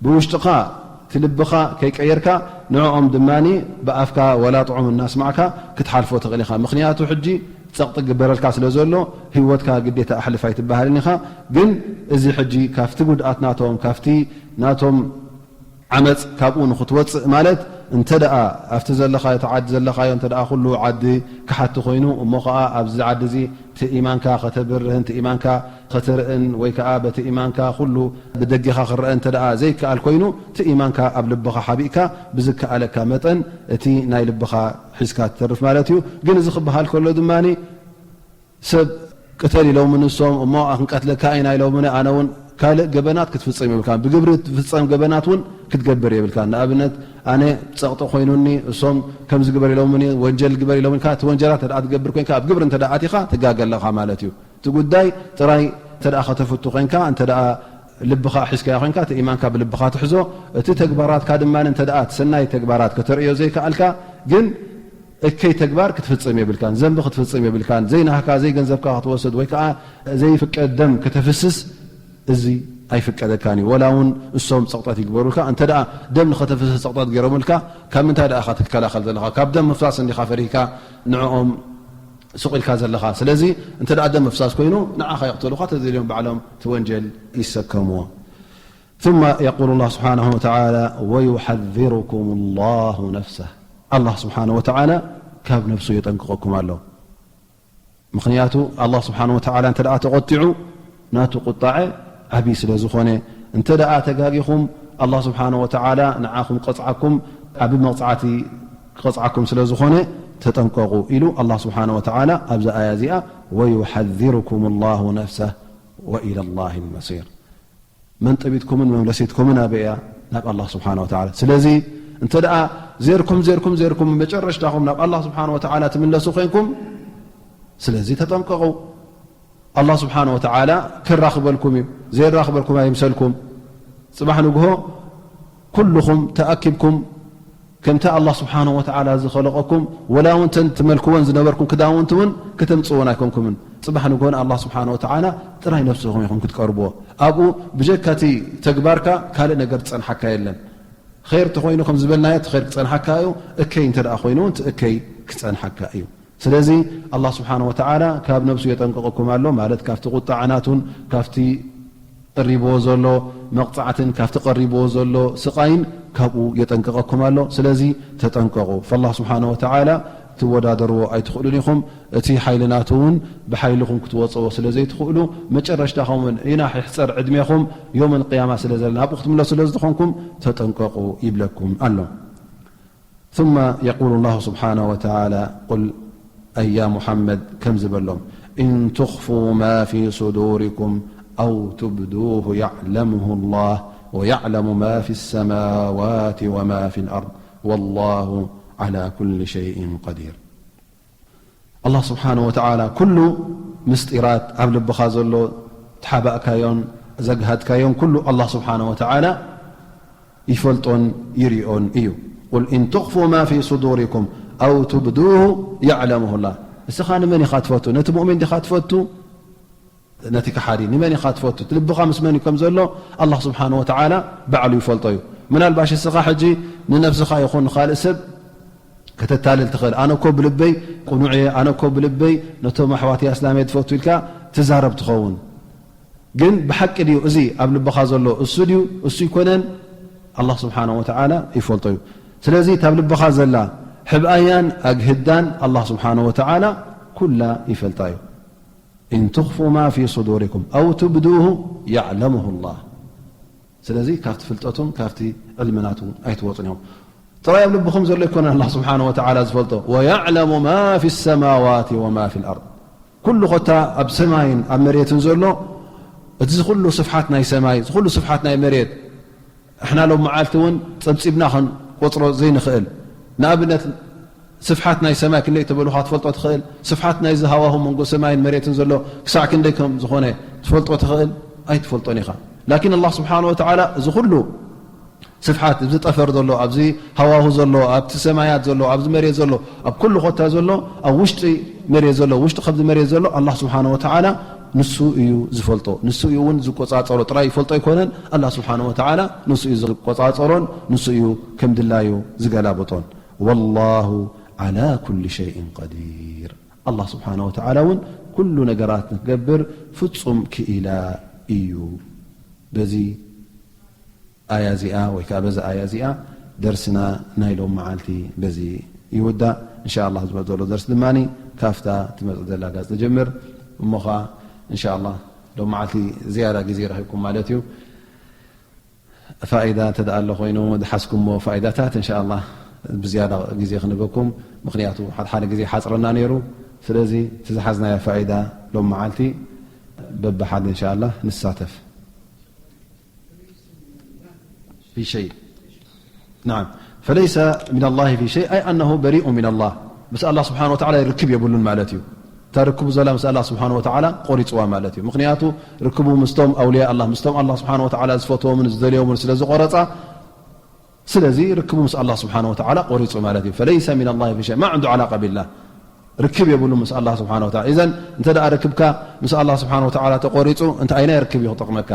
ብውሽጥኻ እቲ ልብኻ ከይቀየርካ፣ ንዕኦም ድማ ብኣፍካ ወላ ጥዑም እናስማዕካ ክትሓልፎ ትኽእል ኢኻ። ምኽንያቱ ሕጂ ጸቕጢ ክግበረልካ ስለ ዘሎ፣ ህይወትካ ግዴታ ኣሕልፍ ኣይትበሃልን ኢኻ። ግን እዚ ሕጂ ካብቲ ጉድኣት ናቶም፣ ካብቲ ናቶም ዓመጽ ካብኡ ንኽትወጽእ ማለት፣ እንተ ደኣ ኣብቲ ዘለኻዮ፣ እቲ ዓዲ ዘለኻዮ እንተ ደኣ ኩሉ ዓዲ ክሓቲ ኮይኑ፣ እሞ ኸኣ ኣብዚ ዓዲ እዚ እቲ ኢማንካ ከተብርህን፣ እቲ ኢማንካ ከተርእን፣ ወይ ከኣ በቲ ኢማንካ ኩሉ ብደጌኻ ክረአ እንተ ደኣ ዘይከኣል ኮይኑ፣ እቲ ኢማንካ ኣብ ልብኻ ሓቢእካ ብዝከኣለካ መጠን እቲ ናይ ልብኻ ሒዝካ ትተርፍ ማለት እዩ። ግን እዚ ክበሃል ከሎ ድማ ሰብ ቅተል ኢሎምኒ ንሶም እሞ ክንቀትለካ ኢና ኢሎምኒ፣ ኣነ እውን ካልእ ገበናት ክትፍጽም የብልካን። ብግብሪ ትፍጸም ገበናት እውን ክትገብር የብልካን። ንኣብነት ኣነ ጸቕጢ ኮይኑኒ እሶም ከምዚ ግበር ኢሎምኒ፣ ወንጀል ግበር ኢሎምኒ፣ እቲ ወንጀላት እንተ ደኣ ትገብር ኮይንካ፣ ኣብ ግብሪ እንተ ደኣ ኣቲኻ ትጋገ ኣለኻ ማለት እዩ። እቲ ጉዳይ ጥራይ እንተ ደኣ ከተፍቱ ኮይንካ፣ እንተ ደኣ ልብኻ ሒዝካዮ ኮይንካ፣ እቲ ኢማንካ ብልብኻ ትሕዞ፣ እቲ ተግባራትካ ድማ እንተ ደኣ እቲ ሰናይ ተግባራት ከተርእዮ ዘይከኣልካ፣ ግን እከይ ተግባር ክትፍጽም የብልካን፣ ዘንቢ ክትፍጽም የብልካን፣ ዘይናህካ ዘይገንዘብካ ክትወስድ ወይ ከኣ ዘይፍቀድ ደም ከተፍስስ፣ እዚ ኣይፍቀደካን እዩ። ወላ እውን እሶም ጸቕጠት ይግበሩልካ፣ እንተ ደኣ ደም ንኸተፍስስ ጸቕጠት ገይሮምልካ፣ ካብ ምንታይ ደኣ ኢኻ ትከላኸል ዘለኻ? ካብ ደም ምፍሳስ እንዲኻ ፈሪህካ ንዕኦም ሱቕ ኢልካ ዘለኻ። ስለዚ እንተ ደኣ ደም ምፍሳስ ኮይኑ ንዓኻ ይቕተሉኻ፣ ተዘይልዮም ባዕሎም እቲ ወንጀል ይሰከምዎ። ثم يقول الله سبحانه وتعالى ويحذركم الله نفسه. ኣላህ ስብሓነ ወተዓላ ካብ ነፍሱ የጠንቅቐኩም ኣሎ። ምኽንያቱ ኣላህ ስብሓነ ወተዓላ እንተ ደኣ ተቖጢዑ ናቱ ቁጣዐ ዓብዪ ስለ ዝኾነ፣ እንተ ደኣ ተጋጊኹም ኣላህ ስብሓነ ወተዓላ ንዓኹም ቀጽዓኩም፣ ዓቢ መቕጻዕቲ ክቐጽዓኩም ስለ ዝኾነ ተጠንቀቑ ኢሉ ኣላህ ስብሓነ ወተዓላ ኣብዛ ኣያ እዚኣ ويحذركم الله نفسه وإلى الله المصير። መንጠቢትኩምን መምለሲትኩምን ኣበይ እያ? ናብ ኣላህ ስብሓነ ወተዓላ። ስለዚ እንተ ደኣ ዜርኩም፣ ዜርኩም፣ ዜርኩም መጨረሽታኹም ናብ ኣላህ ስብሓነ ወተዓላ ትምለሱ ኮይንኩም፣ ስለዚ ተጠንቀቑ። ኣላህ ስብሓነ ወተዓላ ክራኽበልኩም እዩ፣ ዘይራኽበልኩም ኣይምሰልኩም። ጽባሕ ንግሆ ኩልኹም ተኣኪብኩም ከምቲ ኣላህ ስብሓነ ወተዓላ ዝኸለቐኩም፣ ወላ እውን ተን ትመልክወን ዝነበርኩም ክዳውንቲ እውን ከተምጽእወን ኣይኮንኩምን። ጽባሕ ንግሆ ንኣላህ ስብሓነ ወተዓላ ጥራይ ነፍስኹም ኢኹም ክትቀርብዎ። ኣብኡ ብጀካ እቲ ተግባርካ ካልእ ነገር ዝጸንሓካ የለን። ኸይር እንተኾይኑ ከም ዝበልናዮ እቲ ኸይር ክጸንሓካ እዩ፣ እከይ እንተ ደኣ ኮይኑ እውን እቲ እከይ ክጸንሓካ እዩ። ስለዚ ኣላህ ስብሓነ ወተዓላ ካብ ነብሱ የጠንቅቐኩም ኣሎ፣ ማለት ካብቲ ቁጣዕ ናቱን ካብቲ ቀሪብዎ ዘሎ መቕጻዕትን ካብቲ ቀሪብዎ ዘሎ ስቓይን ካብኡ የጠንቅቐኩም ኣሎ። ስለዚ ተጠንቀቑ። ፈላህ ስብሓነ ወተዓላ ትወዳደርዎ ኣይትኽእሉን ኢኹም። እቲ ሓይሊ ናቱ እውን ብሓይልኹም ክትወጽዎ ስለ ዘይትኽእሉ፣ መጨረሽታኹም እውን ይናሕ ይሕጸር ዕድሜኹም ዮም ኣልቅያማ ስለ ዘለ ናብኡ ክትምለሱ ስለ ዝኾንኩም ተጠንቀቑ ይብለኩም ኣሎ። ثم يقول الله سبحانه وتعالى قل أي يا محمد كم زبلهم إن تخفوا ما في صدوركم أو تبدوه يعلمه الله ويعلم ما في السماوات وما في الأرض والله على كل شيء قدير. ኣላህ ስብሓነ ወተዓላ ኩሉ ምስጢራት ኣብ ልብኻ ዘሎ ተሓባእካዮን ዘግሃድካዮን ኩሉ ኣላህ ስብሓነ ወተዓላ ይፈልጦን ይሪኦን እዩ። قل إن تخفوا ما في صدوركم أو تبدوه يعلمه الله። እስኻ ንመን ኢኻ ትፈቱ? ነቲ ሙእሚን ዲኻ ትፈቱ? ነቲ ከሓዲ ንመን ኢኻ ትፈቱ? ልብኻ ምስ መን እዩ ከም ዘሎ ኣላህ ስብሓነ ወተዓላ ባዕሉ ይፈልጦ እዩ። ምናልባሽ እስኻ ሕጂ ንነብስኻ ይኹን ንኻልእ ሰብ ከተታልል ትኽእል። ኣነ እኮ ብልበይ ቅኑዕ እየ፣ ኣነ እኮ ብልበይ ነቶም ኣሕዋት ኣስላም እየ ዝፈቱ ኢልካ ትዛረብ ትኸውን። ግን ብሓቂ ድዩ እዚ ኣብ ልብኻ ዘሎ እሱ ድዩ እሱ ይኮነን? ኣላህ ስብሓነ ወተዓላ ይፈልጦ እዩ። ስለዚ እታ ኣብ ልብኻ ዘላ ሕብኣያን ኣግህዳን ኣላህ ስብሓነ ወተዓላ ኩላ ይፈልጣ እዩ። إن تخفوا ما في صدوركم أو تبدوه يعلمه الله። ስለዚ ካብቲ ፍልጠቱን ካብቲ ዕልሚ ናቱ ኣይትወጹን ኢኹም። ጥራይ ኣብ ልብኹም ዘሎ ኣይኮነን ኣላህ ስብሓነ ወተዓላ ዝፈልጦ። ويعلم ما في السماوات وما في الأرض። ኩሉ ኾታ ኣብ ሰማይን ኣብ መሬትን ዘሎ፣ እቲ ዝኹሉ ስፍሓት ናይ ሰማይ፣ ዝኹሉ ስፍሓት ናይ መሬት፣ እሕና ሎም መዓልቲ እውን ጸብጺብና ክንቆጽሮ ዘይንኽእል። ንኣብነት ስፍሓት ናይ ሰማይ ክንደይ ተበሉኻ ትፈልጦ ትኽእል? ስፍሓት ናይዚ ሃዋሁ መንጎ ሰማይን መሬትን ዘሎ ክሳዕ ክንደይ ከም ዝኾነ ትፈልጦ ትኽእል? ኣይትፈልጦን ኢኻ። ላኪን ኣላህ ስብሓነ ወተዓላ እዚ ኩሉ ስፍሓት፣ ኣብዚ ጠፈር ዘሎ፣ ኣብዚ ሃዋሁ ዘሎ፣ ኣብቲ ሰማያት ዘሎ፣ ኣብዚ መሬት ዘሎ፣ ኣብ ኩሉ ኾታ ዘሎ፣ ኣብ ውሽጢ መሬት ዘሎ፣ ውሽጢ ከምዚ መሬት ዘሎ ኣላህ ስብሓነ ወተዓላ ንሱ እዩ ዝፈልጦ። ንሱ እዩ እውን ዝቆጻጸሮ። ጥራይ ይፈልጦ ኣይኮነን። ኣላህ ስብሓነ ወተዓላ ንሱ እዩ ዝቆጻጸሮን ንሱ እዩ ከም ድላዩ ዝገላብጦን። والله على كل شيء قدير። ኣላህ ስብሓነ ወተዓላ እውን ኩሉ ነገራት ንክገብር ፍጹም ክኢላ እዩ። በዚ ኣያ እዚኣ ወይ ከኣ በዚ ኣያ እዚኣ ደርስና ናይ ሎም መዓልቲ በዚ ይውዳእ። እንሻ ኣላህ ዝመጽእ ዘሎ ደርሲ ድማ ካብታ ትመጽእ ዘላ ጋዝ ንጀምር። እሞ ኸዓ እንሻ ኣላህ ሎም መዓልቲ ዝያዳ ግዜ ረኺብኩም ማለት እዩ። ፋኢዳ እንተ ደኣ ኣሎ ኮይኑ ዝሓዝኩሞ ፋኢዳታት እንሻ ኣላህ ብዝያዳ ግዜ ክንበኩም፣ ምኽንያቱ ሓደ ሓደ ግዜ ሓጽረና ነይሩ። ስለዚ እቲ ዝሓዝናዮ ፋኢዳ ሎም መዓልቲ በብሓደ እንሻ ኣላህ ንሳተፍ። في شيء. نعم. فليس من الله في شيء، أي أنه بريء من الله. ምስ ኣላህ ስብሓን ወተዓላ ርክብ የብሉን ማለት እዩ። እታ ርክቡ ዘላ ምስ ኣላህ ስብሓን ወተዓላ ቆሪፅዋ ማለት እዩ። ምኽንያቱ ርክቡ ምስቶም ኣውልያ ኣላህ፣ ምስቶም ኣላህ ስብሓን ወተዓላ ዝፈትዎምን ዝደልዮምን ስለ ዝቆረፃ፣ ስለዚ ርክቡ ምስ ኣላህ ስብሓን ወተዓላ ቆሪፁ ማለት እዩ። فليس من الله في شيء، ما عنده علاقة بالله። ርክብ የብሉ ምስ ኣላህ ስብሓን ወተዓላ። ኢዘን እንተ ደኣ ርክብካ ምስ ኣላህ ስብሓን ወተዓላ ተቆሪፁ፣ እንታይ ዓይነት ርክብ እዩ ክጠቕመካ?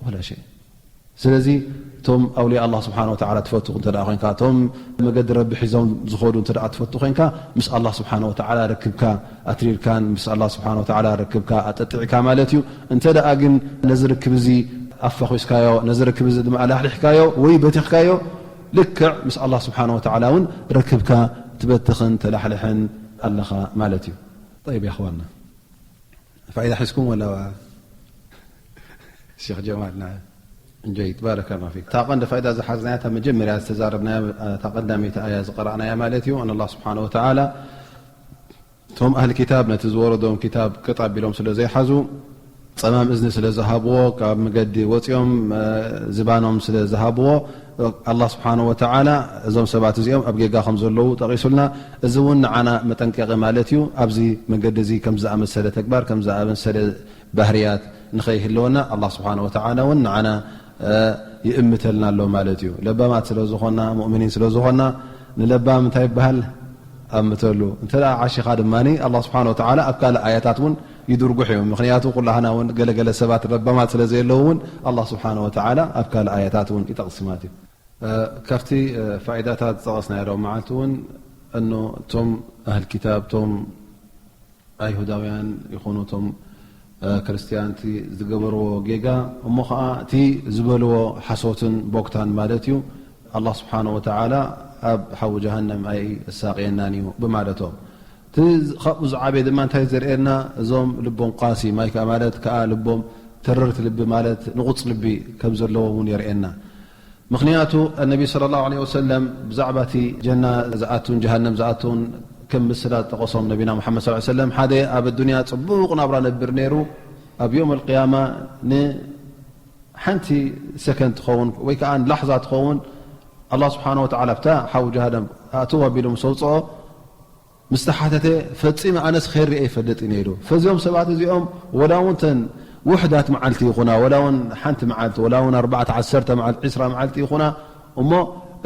ወላ ሸይ። ስለዚ እቶም ኣውልያ ኣላህ ስብሓን ወተዓላ ትፈቱ እንተ ደኣ ኮይንካ፣ እቶም መገዲ ረቢ ሒዞም ዝኸዱ እንተ ደኣ ትፈቱ ኮይንካ፣ ምስ ኣላህ ስብሓን ወተዓላ ርክብካ ኣትሪርካን ምስ ኣላህ ስብሓን ወተዓላ ርክብካ ኣጠጢዕካ ማለት እዩ። እንተ ደኣ ግን ነዚ ርክብ እዚ ኣፋኺስካዮ፣ ነዚ ርክብ እዚ ድማ ኣላሕሊሕካዮ ወይ በቲኽካዮ፣ ልክዕ ምስ ኣላህ ስብሓን ወተዓላ እውን ርክብካ ትበትኽን ተላሕልሕን ኣለኻ ማለት እዩ። ጠይብ፣ ያኽዋና። ፋይዳ ሒዝኩም ወላ ሸኽ ጀማል? ና እንጀይት፣ ባረከ ላሁ ፊክ። እታ ቀንዲ ፋይዳ ዝሓዝናያ፣ እታ መጀመርያ ዝተዛረብናያ፣ እታ ቀዳመይቲ ኣያ ዝቀራእናያ ማለት እዩ። ኣን ኣላህ ስብሓነ ወተዓላ እቶም ኣህል ኪታብ ነቲ ዝወረዶም ኪታብ ቅጥ ኣቢሎም ስለ ዘይሓዙ፣ ጸማም እዝኒ ስለ ዝሃብዎ፣ ካብ መገዲ ወጺኦም፣ እ፣ ዝባኖም ስለ ዝሃብዎ፣ ኣላህ ስብሓነ ወተዓላ እዞም ሰባት እዚኦም ኣብ ጌጋ ከም ዘለዉ ጠቒሱልና። እዚ እውን ንዓና መጠንቀቂ ማለት እዩ። ኣብዚ መገዲ እዚ ከም ዝኣመሰለ ተግባር፣ ከም ዝኣመሰለ ባህርያት ንኸይህልወና ኣላህ ስብሓነ ወተዓላ እውን ንዓና፣ እ፣ ይእምተልና ኣሎ ማለት እዩ። ለባማት ስለ ዝኾና፣ ሙእሚኒን ስለ ዝኾና፣ ንለባም እንታይ ይበሃል? ኣምተሉ። እንተ ደኣ ዓሺኻ ድማ ኣላህ ስብሓነ ወተዓላ ኣብ ካልእ ኣያታት እውን ይድርጉሕ እዩ። ምኽንያቱ ኩላህና እውን ገለገለ ሰባት ለባማት ስለ ዘየለዉ እውን ኣላህ ስብሓነ ወተዓላ ኣብ ካልእ ኣያታት እውን ይጠቕስ ማለት እዩ። እ፣ ካብቲ፣ እ፣ ፋይዳታት ዝጠቐስናዮ ሎም መዓልቲ እውን እኖ እቶም ኣህል ኪታብ፣ እቶም ኣይሁዳውያን ይኹኑ እቶም፣ እ፣ ክርስትያን እቲ ዝገበርዎ ጌጋ፣ እሞ ኸዓ እቲ ዝበልዎ ሓሶትን ቦክታን ማለት እዩ፣ ኣላህ ስብሓነ ወተዓላ ኣብ ሓዊ ጀሃነም ኣይሳቕየናን እዩ ብማለቶም። እቲ ካብኡ ዝዓበየ ድማ እንታይ ዘርእየና? እዞም ልቦም ቃሲ፣ ማይ ከኣ ማለት ከኣ ልቦም ተረርቲ ልቢ ማለት ንቑጽ ልቢ ከም ዘለዎም እውን የርእየና። ምኽንያቱ ነቢ ሰለላሁ ዐለይሂ ወሰለም ብዛዕባ እቲ ጀና ዝኣቱን ጀሃነም ዝኣቱን ከም ምስላ ዝጠቐሶም ነቢና ሙሓመድ ሰለላሁ ዐለይሂ ወሰለም፣ ሓደ ኣብ ኣዱንያ ጽቡቕ ናብራ ነብር ነይሩ፣ ኣብ ዮም ኣልቅያማ ንሓንቲ ሰከንድ ትኸውን ወይ ከኣ ንላሕዛ ትኸውን ኣላህ ስብሓነ ወተዓላ ኣብታ ሓዊ ጀሃነም ኣእትዎ ኣቢሉ ምስ ኣውጽኦ፣ ምስ ተሓተተ፣ ፈጺመ ኣነስ ኸይድ ሪኤ ይፈልጥ ኢነ ኢሉ። ፈዚኦም ሰባት እዚኦም ወላ እውን ተን ውሕዳት መዓልቲ ይኹና፣ ወላ እውን ሓንቲ መዓልቲ፣ ወላ እውን ኣርባዕተ፣ ዓሰርተ መዓልቲ፣ ዒስራ መዓልቲ ይኹና፣ እሞ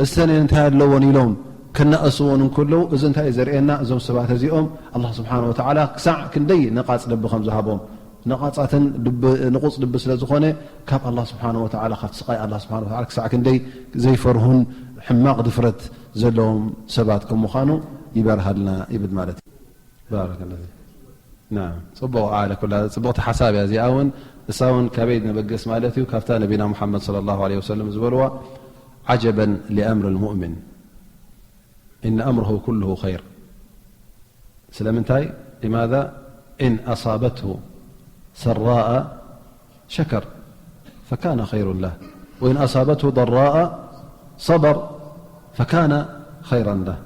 እሰን እንታይ ኣለዎን ኢሎም ከናእስዎን እንከለዉ፣ እዚ እንታይ እዩ ዘርእየና? እዞም ሰባት እዚኦም ኣላህ ስብሓነ ወተዓላ ክሳዕ ክንደይ ነቓጽ ልቢ ከም ዝሃቦም፣ ነቓጻትን ልቢ፣ ንቑጽ ልቢ ስለ ዝኾነ፣ ካብ ኣላህ ስብሓነ ወተዓላ፣ ካብቲ ስቓይ ኣላህ ስብሓነ ወተዓላ ክሳዕ ክንደይ ዘይፈርሁን ሕማቕ ድፍረት ዘለዎም ሰባት ከም ምዃኑ ይበርሃልና ይብል ማለት እዩ። ባረከላሁ ፊክ። ናም፣ ጽቡቕ ኣለ ኩላ፣ ጽቡቕቲ ሓሳብ እያ እዚኣ እውን። እሳ እውን ካበይ ነበግስ ማለት እዩ? ካብታ ነቢና ሙሓመድ ሰለላሁ ዐለይሂ ወሰለም ዝበልዋ፣ "ዓጀበን ሊኣምሪ ልሙእሚን፣ ኢነ ኣምረሁ ኩሉሁ ኸይር።" ስለምንታይ? ሊማዛ? "ኢን ኣሳበትሁ ሰራኣ ሸከር ፈካነ ኸይሩን ለህ፣ ወኢን ኣሳበትሁ ደራኣ ሰበር ፈካነ ኸይራን ለህ፣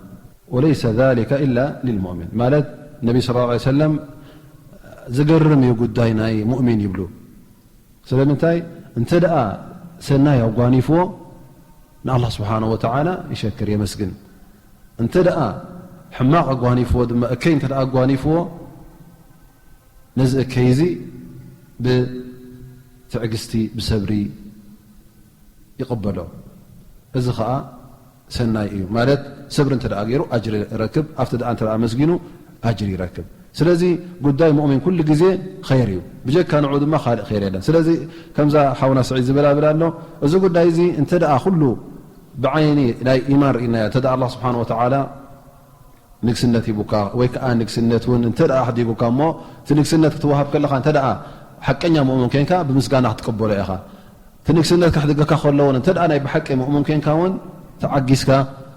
ወለይሰ ዛሊከ ኢላ ሊልሙእሚን።" ማለት ነቢ ሰለላሁ ዐለይሂ ወሰለም፣ "ዝገርም እዩ ጉዳይ ናይ ሙእሚን" ይብሉ። ስለምንታይ? እንተ ደኣ ሰናይ ኣጓኒፍዎ፣ ንኣላህ ስብሓነ ወተዓላ ይሸክር፣ የመስግን። እንተ ደኣ ሕማቕ ኣጓኒፍዎ ድማ፣ እከይ እንተ ደኣ ኣጓኒፍዎ፣ ነዚ እከይ እዚ ብትዕግስቲ፣ ብሰብሪ ይቕበሎ። እዚ ኸኣ ሰናይ እዩ። ማለት፣ ሰብሪ እንተ ደኣ ገይሩ ኣጅሪ ይረክብ፣ ኣብቲ ደኣ እንተ ደኣ ኣመስጊኑ ኣጅሪ ይረክብ። ስለዚ፣ ጉዳይ ሙእሚን ኩሉ ግዜ ኸይር እዩ። ብጀካ ንዑ ድማ ካልእ ኸይር የለን። ስለዚ፣ ከምዛ ሓውና ስዒድ ዝበላ ብላ ኣሎ፣ እዚ ጉዳይ እዚ እንተ ደኣ ኩሉ ብዓይኒ ናይ ኢማን ርኢናዮ፣ እንተ ደኣ ኣላህ ስብሓን ወተዓላ ንግስነት ሂቡካ፣ ወይ ከኣ ንግስነት እውን እንተ ደኣ ኣሕዲጉካ እሞ፣ እቲ ንግስነት ክትወሃብ ከለኻ እንተ ደኣ ሓቀኛ ሙእምን ኮይንካ፣ ብምስጋና ክትቅበሎ ኢኻ። እቲ ንግስነት ከሕድገካ ከሎ እውን፣ እንተ ደኣ ናይ ብሓቂ ሙእምን ኬንካ እውን፣ ተዓጊስካ፣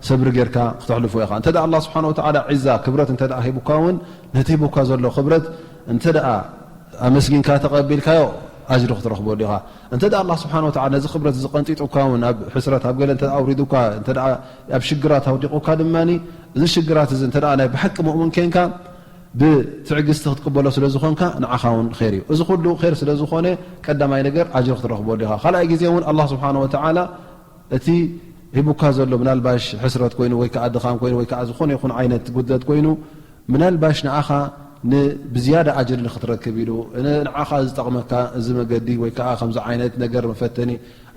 ሰብሪ ጌርካ ክተሕልፎ ኢኻ። እንተ ደኣ ኣላህ ስብሓነ ወተዓላ ዒዛ፣ ክብረት እንተ ደኣ ሂቡካ እውን፣ ነቲ ሂቡካ ዘሎ ክብረት እንተ ደኣ ኣመስጊንካ ተቐቢልካዮ፣ ኣጅሪ ክትረኽበሉ ኢኻ። እንተ ደኣ ኣላህ ስብሓነ ወተዓላ ነዚ ክብረት እዚ ቀንጢጡካ እውን፣ ኣብ ሕስረት፣ ኣብ ገለ እንተ ደኣ ኣውሪዱካ፣ እንተ ደኣ ኣብ ሽግራት ኣውዲቑካ ድማ፣ እዚ ሽግራት እዚ እንተ ደኣ ናይ ብሓቂ ሙእምን ኬንካ፣ ብትዕግስቲ ክትቅበሎ ስለ ዝኾንካ፣ ንዓኻ እውን ኸይር እዩ። እዚ ኩሉ ኸይር ስለ ዝኾነ፣ ቀዳማይ ነገር ኣጅሪ ክትረኽበሉ ኢኻ። ካልኣይ ግዜ እውን ኣላህ ስብሓነ ወተዓላ እቲ ሂቡካ ዘሎ ምናልባሽ ሕስረት ኮይኑ ወይ ከዓ ድኻም ኮይኑ ወይ ከዓ ዝኾነ ይኹን ዓይነት ጉድለት ኮይኑ ምናልባሽ ንዓኻ ን-፣ ብዝያዳ ኣጅሪ ንኽትረክብ ኢሉ ን-፣ ንዓኻ ዝጠቕመካ እዚ መገዲ ወይ ከዓ ከምዚ ዓይነት ነገር መፈተኒ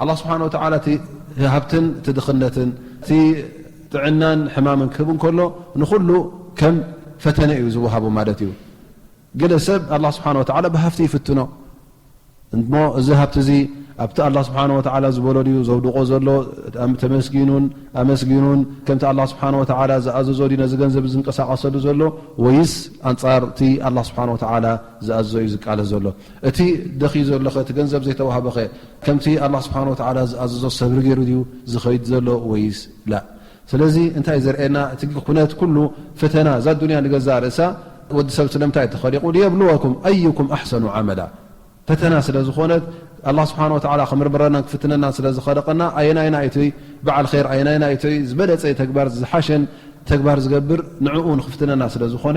ኣላህ ስብሓነ ወተዓላ እቲ ሃብትን እቲ ድኽነትን እቲ ጥዕናን ሕማምን ክህብ እንከሎ ንኹሉ ከም ፈተነ እዩ ዝወሃቦ ማለት እዩ። ገለ ሰብ ኣላህ ስብሓነ ወተዓላ ብሃብቲ ይፍትኖ። እሞ እዚ ሃብቲ እዚ ኣብቲ ኣላህ ስብሓነ ወተዓላ ዝበሎ ድዩ ዘውድቖ ዘሎ? ተመስጊኑን ኣመስጊኑን ከምቲ ኣላህ ስብሓነ ወተዓላ ዝኣዘዞ ድዩ ነዚ ገንዘብ ዝንቀሳቐሰሉ ዘሎ? ወይስ ኣንጻር እቲ ኣላህ ስብሓነ ወተዓላ ዝኣዘዞ እዩ ዝቃለስ ዘሎ? እቲ ደኺ ዘሎኸ፣ እቲ ገንዘብ ዘይተዋህበኸ፣ ከምቲ ኣላህ ስብሓነ ወተዓላ ዝኣዘዞ ሰብሪ ገይሩ ድዩ ዝኸይድ ዘሎ ወይስ ላ? ስለዚ እንታይ ዘርእየና? እቲ ኩነት ኩሉ ፈተና፣ እዛ ዱንያ ንገዛእ ርእሳ ወዲ ሰብ ስለምንታይ ተኸሊቑ? ሊየብልወኩም ኣዩኩም ኣሕሰኑ ዓመላ። ፈተና ስለ ዝኾነት፣ ኣላህ ስብሓነ ወተዓላ ክምርምረናን ክፍትነናን ስለ ዝኸለቐና፣ ኣየናይና እቲ በዓል ኸይር፣ ኣየናይና እቲ ዝበለጸ ተግባር፣ ዝሓሸን ተግባር ዝገብር፣ ንዕኡ ንኽፍትነና ስለ ዝኾነ፣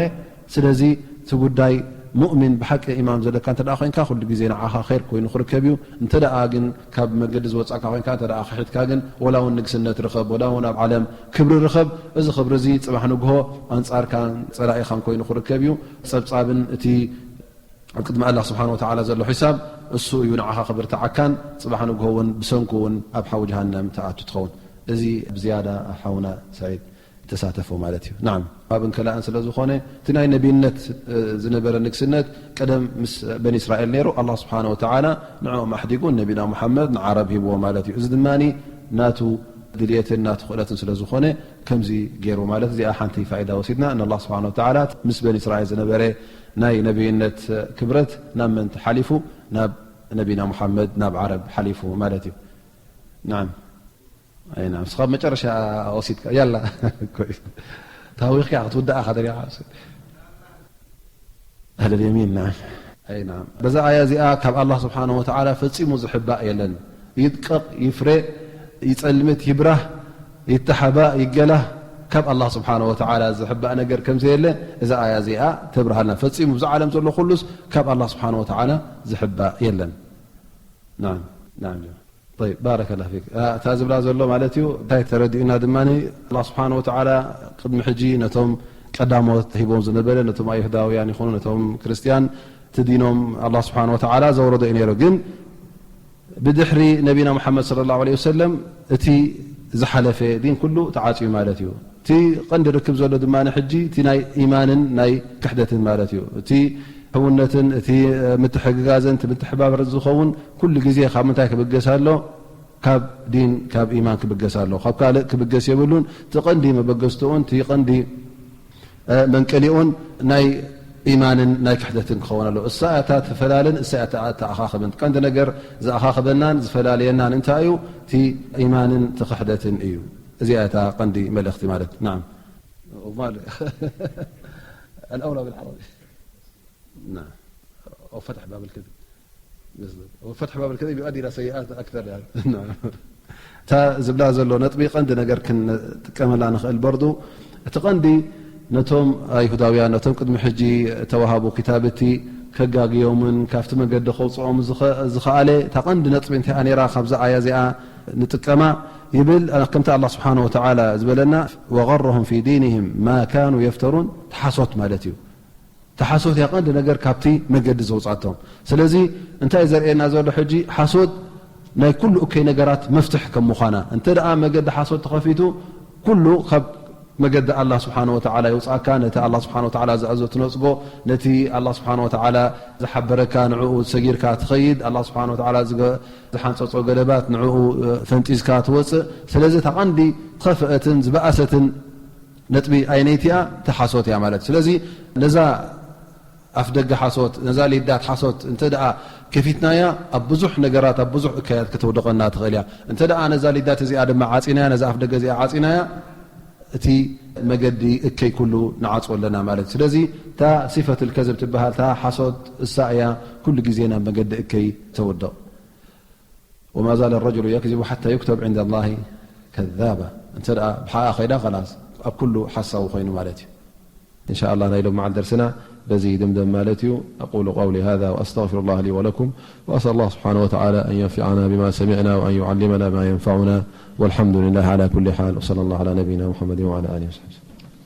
ስለዚ እቲ ጉዳይ ሙእሚን ብሓቂ ኢማን ዘለካ እንተ ደኣ ኮይንካ፣ ኩሉ ግዜ ንዓኻ ኸይር ኮይኑ ክርከብ እዩ። እንተ ደኣ ግን ካብ መገዲ ዝወጻእካ ኮይንካ፣ እንተ ደኣ ክሒድካ ግን፣ ወላ እውን ንግስነት ርኸብ፣ ወላ እውን ኣብ ዓለም ክብሪ ርኸብ፣ እዚ ክብሪ እዚ ጽባሕ ንግሆ ኣንጻርካን ጸላኢኻን ኮይኑ ክርከብ እዩ። ጸብጻብን እቲ ኣብ ቅድሚ ኣላህ ስብሓን ወተዓላ ዘሎ ሒሳብ እሱ እዩ ንዓኻ ክብርትዓካን ጽባሕ ንግሆ እውን ብሰንኩ እውን ኣብ ሓዊ ጀሃነም ትኣቱ ትኸውን። እዚ ብዝያዳ ሓውና ሰዒድ ተሳተፎ ማለት እዩ። ናዓም፣ ኣብ እንከላእን ስለ ዝኾነ፣ እቲ ናይ ነቢይነት፣ እ፣ ዝነበረ ንግስነት ቀደም ምስ በኒ እስራኤል ነይሩ። ኣላህ ስብሓን ወተዓላ ንዕኦም ኣሕዲጉ ነቢና ሙሓመድ ንዓረብ ሂብዎ ማለት እዩ። እዚ ድማ ናቱ ድልየትን ናቱ ክእለትን ስለ ዝኾነ ከምዚ ገይሩ ማለት። እዚኣ ሓንቲ ፋይዳ ወሲድና፣ ንኣላህ ስብሓን ወተዓላ ምስ በኒ እስራኤል ዝነበረ ናይ ነቢይነት ክብረት ናብ መን ተሓሊፉ? ናብ ነቢና ሙሓመድ፣ ናብ ዓረብ ሓሊፉ ማለት እዩ። ናዓም። ኣይ ናዓም፣ ንስኻ መጨረሻ ወሲድካ፣ ያላ። ታዊኽካ ክትውድኣ ኢኻ ደሊኻ። ኣህለል የሚን፣ ናዓም። ኣይ ናዓም። በዛ ኣያ እዚኣ ካብ ኣላህ ስብሓነሁ ወተዓላ ፈጺሙ ዝሕባእ የለን። ይድቀቕ፣ ይፍረ፣ ይጸልምት፣ ይብራህ፣ ይተሓባእ፣ ይገላህ፣ ካብ ኣላህ ስብሓነሁ ወተዓላ ዝሕባእ ነገር ከም ዘየለ እዛ ኣያ እዚኣ ተብርሃልና። ፈጺሙ ብዛ ዓለም ዘሎ ኩሉስ ካብ ኣላህ ስብሓነሁ ወተዓላ ዝሕባእ የለን። ናዓም፣ ናዓም። ጠይብ፣ ባረከላህ ፊክ። እ፣ እታ ዝብላ ዘሎ ማለት እዩ፣ እንታይ ተረዲኡና ድማ፣ ኣላህ ስብሓነሁ ወተዓላ ቅድሚ ሕጂ ነቶም ቀዳሞት ሂቦም ዝነበረ፣ ነቶም ኣይሁዳውያን ይኹኑ ነቶም ክርስትያን፣ እቲ ዲኖም ኣላህ ስብሓነሁ ወተዓላ ዘውረዶ እዩ ነይሩ። ግን ብድሕሪ ነቢና ሙሓመድ ሰለላሁ ዐለይሂ ወሰለም እቲ ዝሓለፈ ዲን ኩሉ ተዓጽዩ ማለት እዩ። እቲ ቀንዲ ርክብ ዘሎ ድማ ሕጂ እቲ ናይ ኢማንን ናይ ክሕደትን ማለት እዩ። እቲ ሕውነትን እቲ ምትሕግጋዝን እቲ ምትሕባበርን ዝኸውን ኩሉ ግዜ ካብ ምንታይ ክብገስ ኣሎ? ካብ ዲን፣ ካብ ኢማን ክብገስ ኣሎ። ካብ ካልእ ክብገስ የብሉን። እቲ ቀንዲ መበገስትኡን እቲ ቀንዲ፣ እ፣ መንቀሊኡን ናይ ኢማንን ናይ ክሕደትን ክኸውን ኣሎ። እሳ እያ እታ ትፈላልን እሳ እያ እታ ተኣኻኽብን። ቀንዲ ነገር ዘኣኻኽበናን ዝፈላልየናን እንታይ እዩ? እቲ ኢማንን እቲ ክሕደትን እዩ። እዚኣ እታ ቀንዲ መልእኽቲ ማለት። ናዓም። ومال الأولى بالعربي. نعم. أو فتح باب الكذب. بالضبط. وفتح باب الكذب يؤدي إلى سيئات أكثر، يعني. نعم. እታ ዝብላ ዘሎ ነጥቢ ቀንዲ ነገር ክንጥቀመላ ንኽእል በርዱ፣ እቲ ቀንዲ ነቶም ኣይሁዳውያን፣ ነቶም ቅድሚ ሕጂ እተዋሃቡ ክታብቲ ከጋግዮምን ካብቲ መገዲ ከውፅኦም ዝኸ-፣ ዝኸኣለ፣ እታ ቀንዲ ነጥቢ እንታይ እያ ነይራ ካብዛ ኣያ እዚኣ ንጥቀማ ይብል፣ ከምቲ ኣላህ ስብሓነሁ ወተዓላ ዝበለና፣ وغرهم في دينهم ما كانوا يفترون፣ ተሓሶት ማለት እዩ። ተሓሶት እያ ቀንዲ ነገር ካብቲ መገዲ ዘውፃቶም። ስለዚ እንታይ እዩ ዘርእየና ዘሎ ሕጂ? ሓሶት ናይ ኩሉ እከይ ነገራት መፍትሕ ከም ምዃና። እንተ ደኣ መገዲ ሓሶት ተኸፊቱ፣ ኩሉ ካብ መገዲ ኣላህ ስብሓነሁ ወተዓላ የውፅኣካ፣ ነቲ ኣላህ ስብሓነሁ ወተዓላ ዝኣዘዞ ትነፅጎ፣ ነቲ ኣላህ ስብሓነሁ ወተዓላ ዝሓበረካ ንዕኡ ሰጊርካ ትኸይድ፣ ኣላህ ስብሓነሁ ወተዓላ ዝገ-፣ ዝሓንፀፆ ገደባት ንዕኡ፣ እ፣ ፈንጢዝካ ትወፅእ። ስለዚ እታ ቀንዲ ዝኸፍአትን ዝበኣሰትን ነጥቢ ኣይነይቲ እያ፣ እቲ ሓሶት እያ ማለት። ስለዚ ነዛ ኣፍ ደገ ሓሶት፣ ነዛ ሊዳት ሓሶት እንተ ደኣ ከፊትናያ፣ ኣብ ብዙሕ ነገራት፣ ኣብ ብዙሕ እከያት ከተውድቐና ትኽእል እያ። እንተ ደኣ ነዛ ሊዳት እዚኣ ድማ ዓጺናያ፣ ነዛ ኣፍ ደገ እዚኣ ዓጺናያ፣ እቲ መገዲ እከይ ኩሉ ንዓጽዎ ኣለና ማለት እዩ። ስለዚ እታ ሲፈትል ከዝብ ትበሃል፣ እታ ሓሶት እሳ እያ ኩሉ ግዜ ናብ መገዲ እከይ ተውድቕ። وما زال الرجل يكذب حتى يكتب عند الله كذابا። እንተ ደኣ ብሓኣ ኸይዳ፣ ኸላስ ኣብ ኩሉ ሓሳዊ ኮይኑ ማለት እዩ። إن شاء الله ናይ ሎም መዓል ደርስና በዚ ይድምደም ማለት እዩ። أقول قولي هذا وأستغفر الله لي ولكم، وأسأل الله سبحانه وتعالى أن ينفعنا بما سمعنا وأن يعلمنا ما ينفعنا، والحمد لله على كل حال، وصلى الله على نبينا محمد وعلى آله وصحبه وسلم.